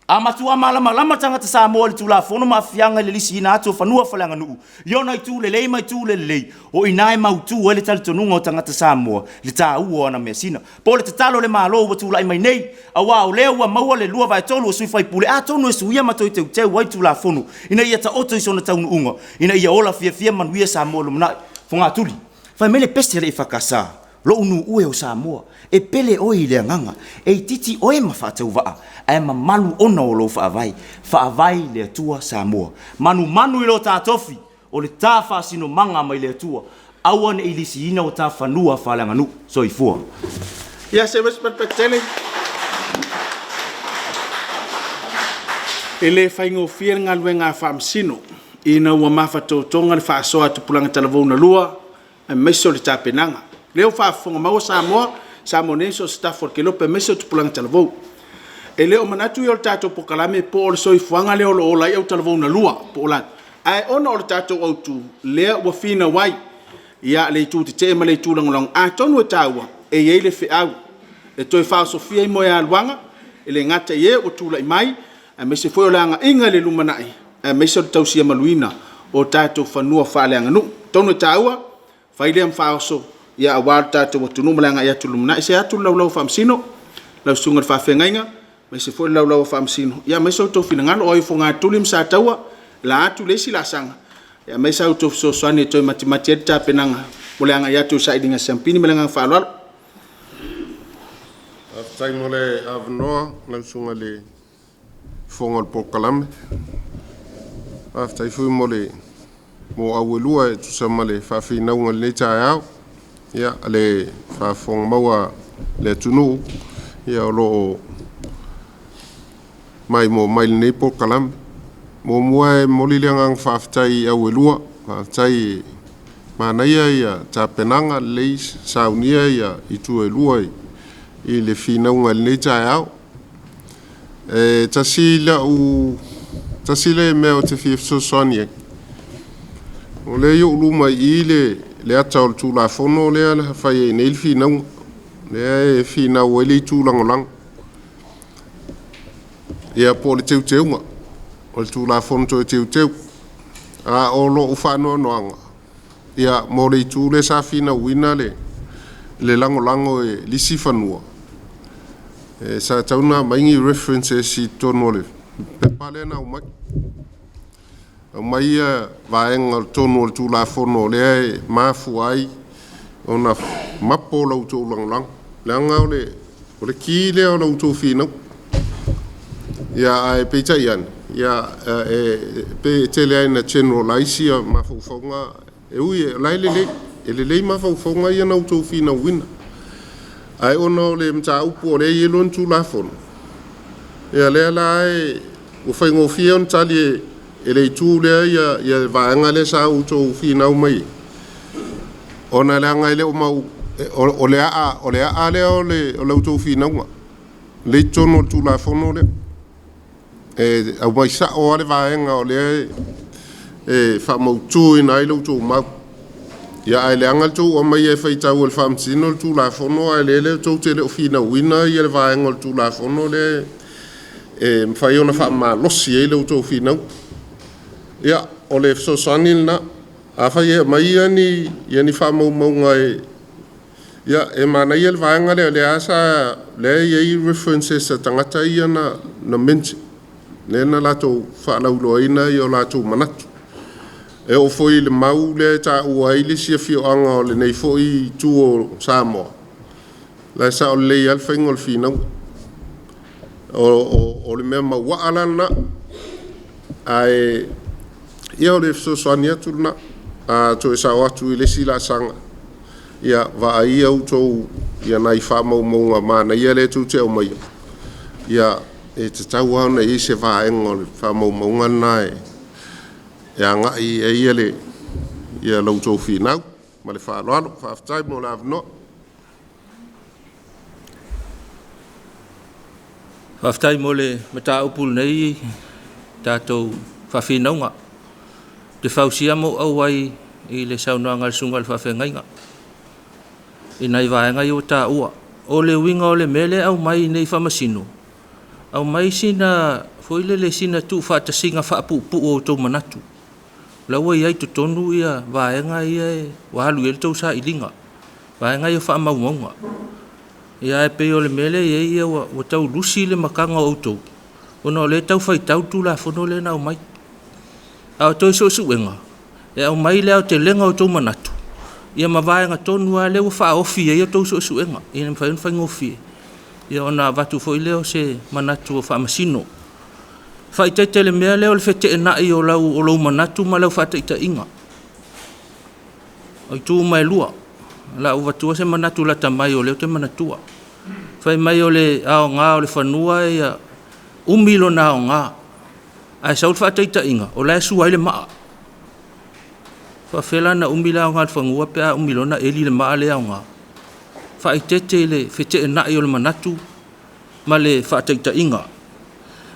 a matua malamalama tagata Samoa i le Tulafono ma aafiaga i le lisiina atu o fanua faaleaganuu i ona itu lelei ma itu le lelei, o i ina e mautu ai le talitonuga o tagata Samoa i le taua o ana measina. Po o le tatalo i le Malo ua tulai mai nei, aua o lea ua maua le 2/3 o sui faipule, atonu e suia ma toe teuteu ai Tulafono ina ia taoto i sona taunuuga, ina ia ola fiafia ma manuia Samoa i le lumanai. Fogatuli, Fai mai le pese a le EFKS, Lou nuu e o Samoa, e pele oe i le agaga, e itiiti oe ma faatauvaa, ae mamalu ona o lou faavae. Faavae i le Atua Samoa. Manumanu i lo ta tofi, o le ta faasinomaga mai le Atua, aua ne i lisiina o ta fanua faaleaganuu. Soifua. Ia se respect tele. E le faigofie le galuega a Faamasino ina ua mafatotoga le faasoa a tupulaga talavou na lua aemaise o le tapenaga. O lea ua faafofoga maua Samoa, Samoa nei so o se tafa o le kelope aemaise o tupulaga talavou. E le o manatu ia o le tatou polokalame po o le soifuaga lea o lo o ola ai autalavou na lua po o latou, ae ona o le tatou autu lea ua finau ai ia le itu tetee ma le itu lagolago. Atonu e taua e i ai le feau e toe faaosofia ai moegaluaga e le gata i e ua tulai mai aemaise foi o le agaiga i le lumanai aemaise o le tausia maluina o tatou fanua faaleaganuu. Atonu e taua, fai lea ma faaoso aua lo tatou atunuu ma le agai atu i le lumanai. Se i atu le Laulau a Faamasino, lau Susuga i le Faafeagaiga aemaise foi le Laulau a Faamasino, aemaise so outou finagalo. O ai o Fogatuli ma Sataua, la atu le isi laasaga e aumai sa outou fesoasoani e toe matimati ai le tapenaga mo le agai atu i le sailiga siampini. Ma le agaga faaaloalo. Faafetai mo le avanoa lau Susuga i le Fofoga o le Polokalame. Faafetai foi mo le mo auelua e tusa ma le faafinauga i lenei taeao. Ia, le faafofoga maua a le atunuu, ia o lo o maimoa mai i lenei polokalame. Muamua e momoli le agaga faafetai i auelua, faafetai e manaia ia tapenaga lelei saunia ia itu e lua i le finauga i lenei taeao. E tasi lau tasi le mea ou te fia fesoasoani ai, o lea i ou luma i i le ata o le Tulafono lea na fai ai nei le finauga, lea e finau ai le itu lagolago. Ia po o le teuteuga o le Tulafono toe teuteu. A o lou faanoanoaga, ia mo le itu lea sa finauina le lagolago e lisi fanua, e sa tatau ona aumai ni references i totonu o le pepa lea na aumai. Aumai ia vaega o totonu o le Tulafono lea e mafua ai ona mapo la outou lagolago, leaga o le ki lea o la outou finauga. Ia ae peitai ane, ia e pei e tele lava ina generalize ia mafaufauga e ui o la e lelei, e lelei mafaufauga ia na outou finauina. Ae ona o le mataupu o lea e i ai lona Tulafono, ia lea la e ua faigofie ona tali e le itu lea ia le vaega lea sa outou finau mai ai, ona leaga e le o mau o le aa lea o la outou finauga lea i totonu o le Tulafono lea. E aumai sao lava le vaega o lea e faamautuina ai la outou mau. Ia ae leaga le tou aumaia e faitau e le Faamasino le Tulafono ae o lea tou te le o finauina le vaega o le Tulafono lea e mafai ona faamalosi ai la outou finauga. Ia, o le fesoasoani lena. Afai e aumai ni faamaumauga e ia e manaia le vaega lea, lea sa lea e i ai references a tagata ia na mention, lea na latou faalauiloaina o latou manatu. E oo foi i le mau lea e taua ai le isi afioaga o lenei foi itu o Samoa, la e sao lelei lava le faiga o le finauga. O le mea mauaa la lena, ae ia o le fesoasoani atu lena. A toe sao atu i le isi laasaga, ia vaai outou ia nai faamaumauga manaia lea tou te aumaia, ia e tatau lava ona i ai se vaega o le faamaumauga lena e agai i ai ia le ia la outou finau. Ma le faaaloalo, faafetai mo le avanoa. Faafetai mo le mataupu lenei tatou faafinauga. Ou te fausia ma ou auai i le saunoaga a le susuga i le faafeagaiga i nai vaega ia ua taua. O le uiga o le mea lea e aumai nei faamasino, aumai sina foi lele sina tuufaatasiga faapuupuu o outou manatu. O la ua i ai i totonu ia vaega ia ua alu i ai le tou sailiga, vaega ia o faamaumauga. Ia ae pei o le mea lea e i ai ia ua tau lusi le mataga o outou, ona o lea e tau faitau le Tulafono lea na aumai. A o toe suesuega, e aumai le aotelega o outou manatu, ia ma vaega tonu lava lea ua faaofi i ai a outou suesuega, ina ia mafai ona faigofie ia ona avatu foi lea o se manatu o faamasino. Faaeteete i le mea lea o le feteenai o lou manatu ma lau faataitaiga. O itu uma e lua. O le a ou avatua se manatu lata mai o lea ou te manatua. Fai mai o le aoga o le fanua ia umi lona aoga, ae sau le faataitaiga o la e sua ai le maa. E faapefea la ona umi le aoga o le fanua pe a umi loa ona eli le maa lea e aoga? Faaeteete i le feteenai o le manatu ma le faataitaiga.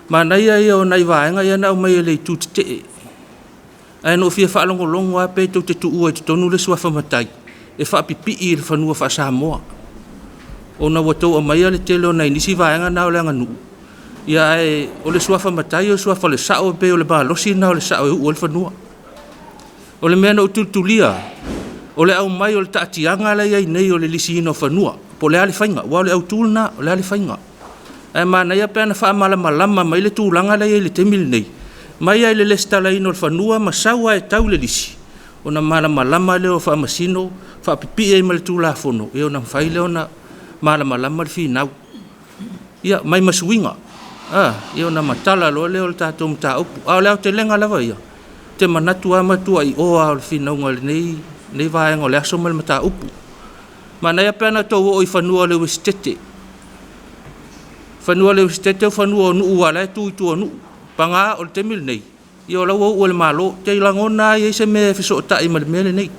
Manaia ia o nai vaega ia na aumai e le itu tetee. Ae na ou fia faalogologo lava pe tou te tuua i totonu le suafa matai e faapipii i le fanua faa-Samoa. Ona ua outou aumaia le tele o nai nisi vaega na o le aganuu, ia ae o le suafa matai o le suafa o le sao e pei o le malosi lena o le sao e uu ai le fanua. O le mea na ou tulitulia, o le aumai o le taatiaga la e i ai nei o le lisiina o fanua, po o le a le faiga, aua o le autu lena, o le a le faiga. Ae manaia pe ana faamalamalama mai le tulaga la e i ai i le taimi lenei, mai lava i le resitalaina o le fanua ma sau lava e tau le lisi, ona malamalama lea o faamasino, faapipii ai ma le Tulafono, ia ona mafai lea ona malamalama le finau. Ia, mai ma suiga, ia ona matala loa lea o le tatou mataupu. A o le aotelega lava ia, ou te manatu lava e matuai oa lava o le finauga i lenei vaega o le aso ma le mataupu. Manaia pe ana outou oo i fanua o le Uesetete. Fanua o le Uesetete o fanua o nuu aua o la e tu i tua o nuu. Paga o le taimi lenei, ia o la ua uu e le Malo. Ou te lagona lava e i ai se mea e fesootai ma le mea lenei.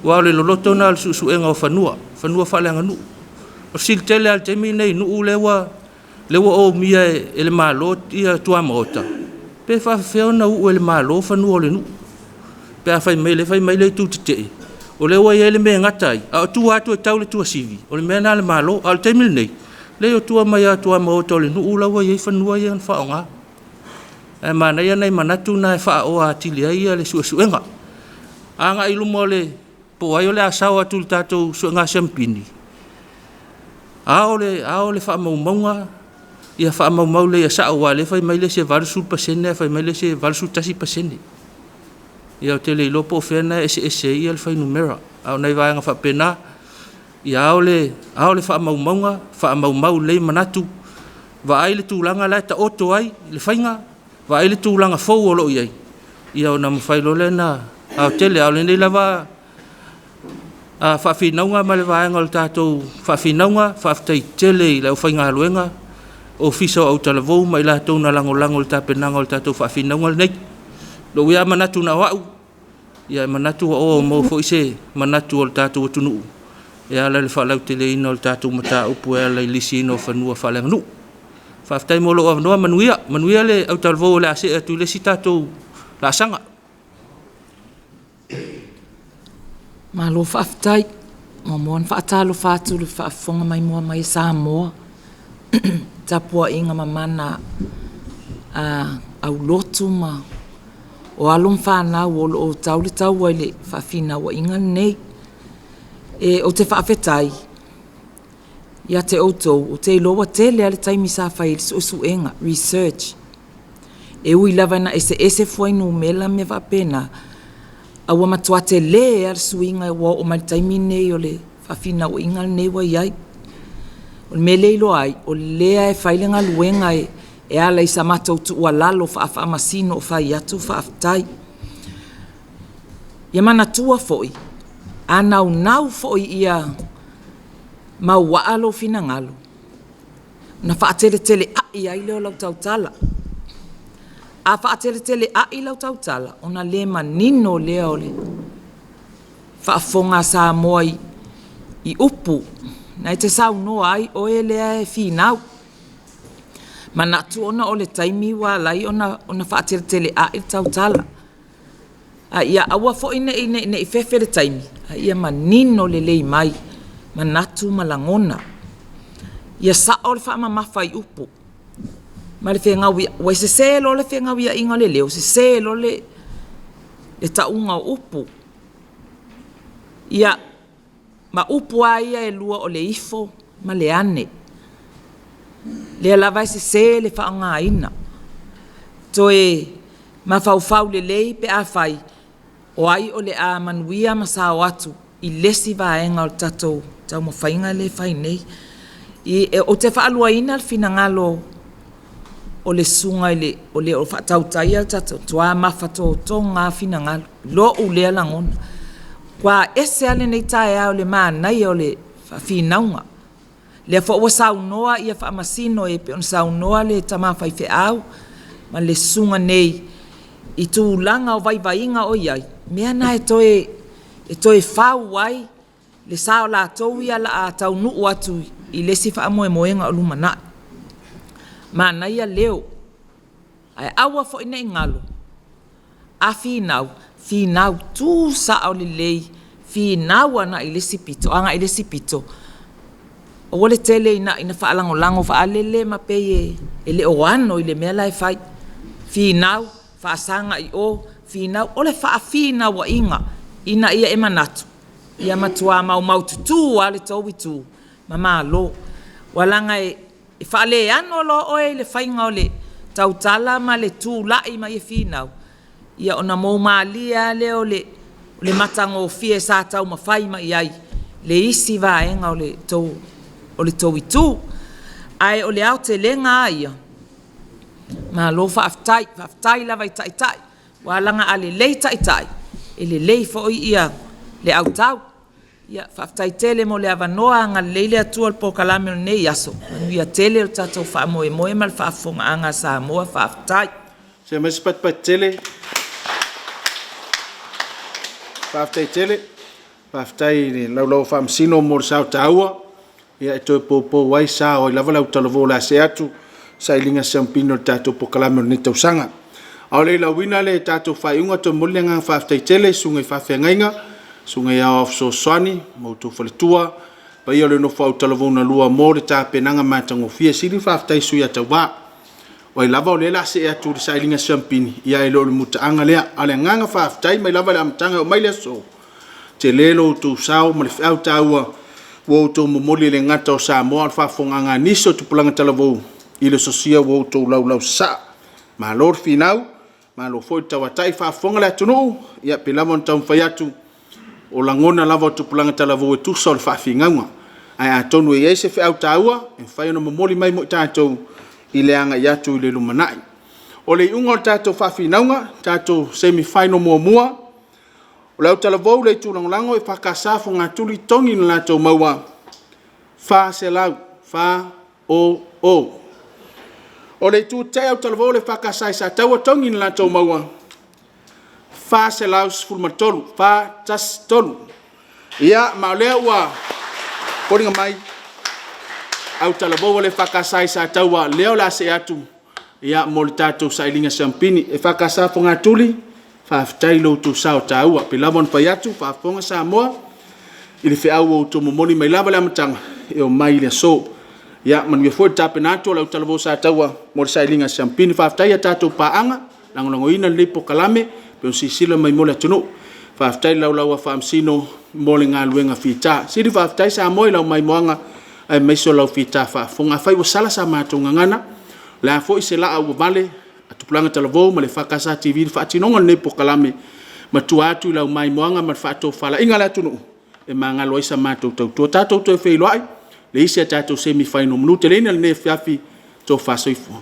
Aua o le loloto lena o le suesuega o fanua, fanua faaleaganuu. O le fesili tele lava i le taimi lenei i nuu lea ua lea ua omia e le Malo ia tuamaota, pe faapefea ona uu e le Malo fanua o le nuu pe a fai mai lea fai mai le itu tetee, o lea ua i ai le mea e gata ai, a o tua atu e tau le tuasivi, o le mea lena a le Malo. A o le taimi lenei, leai o tua mai lava o tuamaota o le nuu la ua i ai fanua ia na faaaoga. Ae manaia nai manatu na e faaoa atili ai le suesuega. Agai i luma o le po o ai o le a sao atu i le tatou suega siamupini, ao le, ao le faamaumauga, ia faamaumau lelei ia sao, aua o lea e fai mai le isi e 80% ae fai mai le isi e 81%. Ia ou te le iloa po o fea na e eseese ai le fuainumera, a o nai vaega faapena, ia ao le, ao le faamaumauga, faamaumau lelei manatu, vaai le tulaga la e taoto ai le faiga, vaai le tulaga fou o lo o i ai, ia ona mafai loa lea ona aotele. A o lenei lava faafinauga ma le vaega o le tatou faafinauga, faafetai tele i le aufaigaluega, Ofisa o Autalavou ma i latou na lagolago i le tapenaga o le tatou faafinauga lenei. Lou ia manatu na o au, ia e manatu ua oa ua maua foi se manatu o le tatou atunuu e ala i le faalauteleina o le tatou mataupu e ala i le lisiina o fanua faaleaganuu. Faafetai mo lou avanoa, manuia, manuia le autalavou o le a see atu i le isi tatou laasaga. Malo faafetai. Muamua ona faatalofa atu i le faafofoga maimoa mai a Samoa, tapuaiga mamana a aulotu ma o alo ma fanau o lo o tau le taua i le faafinauaiga lenei. Ou te faafetai ia te outou, ou te iloa ua tele lava le taimi sa fai ai le suesuega, research. E ui lava ina eseese fuainumera ma mea faapena, ae ua matua tele lava le suiga ua oo mai i le taimi lenei o le faafinauaiga lenei ua i ai. O le mea lea e iloa ai, o lea e fai le galuega e ala i sa matou tuualalo faa-Faamasino o fai atu faafetai. Ia manatua foi, a naunau foi ia mauaa lou finagalo, ona faateleteleai ai lea o lau tautala. A faateleteleai lau tautala, ona le manino lea o le faafofoga a Samoa i upu na e te saunoa ai oe lea e finau. Manatu ona o le taimi ua ala ai ona faateleteleai le tautala. A ia aua foi ne i fefe le taimi, a ia manino lelei mai manatu ma lagona. Ia sao le faamamafa i upu ma le fegauiai. Ua sese loa le fegauiaiga o le leo, sese loa le tauga o upu. Ia, ma upu lava ia e lua o le ifo ma le ane. Lea lava e sese le faaaogaina. Toe mafaufau lelei pe afai o ai o le a manuia ma sao atu i le isi vaega o le tatou taumafaiga lea e fai nei. Ou te faaluaina le finagalo o le susuga o le o faatautaia le tatou, e matua mafatotoga lava finagalo i lou lea lagona. Ua matua ese lava lenei taeao i le manaia o le faafinauga. Lea foi ua saunoa Faamasino e pei ona saunoa le tama faifeau ma le susuga nei i tulaga o vaivaiga o i ai, mea na e toe fau ai le sa o latou ia o le a taunuu atu i le isi faamoemoega o lumanai. Manaia leo, ae aua foi ne i galo, a finau, finau tu sao lelei, finau agai le isi pito, agai i le isi pito. Aua le tele ina faalagolago faalele ma pei e le o ano i le mea la e fai. Finau, faasaga i o, finau. O le faafinauaiga ina ia e manatu ia matua maumaututu lava le tou itu ma malo. Aua leaga e faaleano loa oe i le faiga o le tautala ma le tulai mai e finau, ia ona moumalie lava lea o le matagofie sa taumafai mai ai le isi vaega o le tou itu. Ae o le aotelega lava ia, malo faafetai. Faafetai lava i Taitai, aua leaga a lelei Taitai, e lelei foi le autau. Ia faafetai tele mo le avanoa, agalelei le Atua i le polokalame o lenei aso, manuia tele le tatou faamoemoe ma le faafofogaaga a Samoa, faafetai. Se i aumai se patupatu tele. Faafetai tele. Faafetai i le Laulau a Faamasino mo le sao taua e toe poupou ai sa o ai lava le autalavou o le a see atu i le sailiga siamupini o le tatou polokalame o lenei tausaga. A o le i lauina le tatou faaiuga, e toe momoli le agaga faafetai tele i susuga i faafeagaiga, susuga i aoao fesoasoani ma outou faletua, le paia o le nofo a autalavou mo le tapenaga matagofie. E sili ona faafetai i sui tauva, o ai lava o lea o le a see atu i le sailiga siamupini, ae le o le mutaaga lea. A o le agaga faafetai mai lava i le amataga e oo mai i le aso, tele lo outou sao ma le feau taua ua outou momoli e le gata o Samoa a o le faafofogaaga a nisi o tupulaga talavou i le sosia ua outou laulausasaa. Malo le finau, malo foi le tauatai, faafofoga le atunuu, ia pei lava ona taumafai atu, o lagona lava o tupulaga talavou e tusa o le faafinauga. Ae atonu e i ai se feau taua e mafai ona momoli mai mo i tatou i le agai atu i le lumanai. O le iuga o le tatou faafinauga, tatou semi final muamua, o le autalavou, le Itu Lagolago, EFKS Fogatuli, togi na latou maua e 400, fa o o. O le Itu Tetee Autalavou, le EFKS i Sataua, togi na latou maua e 413, fa tasi tolu. Ia, ma o lea ua foliga mai, autalavou a le EFKS i Sataua lea o le a see atu mo le tatou sailiga siamupini. EFKS Fogatuli, faafetai i lo outou sao taua. E pei lava ona fai atu, faafofoga Samoa i le feau ua outou momoli mai lava i le amataga e oo mai i le aso. Ia manuia foi le tapena atu a le autalavou Sataua mo le sailiga siamupini. Faafetai i a tatou paaga, lagolagoina lenei polokalame e pei ona silasila mai mo le atunuu. Faafetai i le Laulau a Faamasino mo le galuega fita. Sili faafetai Samoa i lau maimoaga aemaise o lau fita faafofoga. Afai ua sala sa matou gagana, o le a foi se laa ua vale a tupulaga talavou ma le EFKS TV i le faatinoga o lenei polokalame, matua atu i lau maimoaga ma le faatofalaiga a le atunuu e magalo ai sa matou tautua. Tatou toe feiloai i le isi a tatou semi final manuteleina i lenei afiafi. Tofa soifua.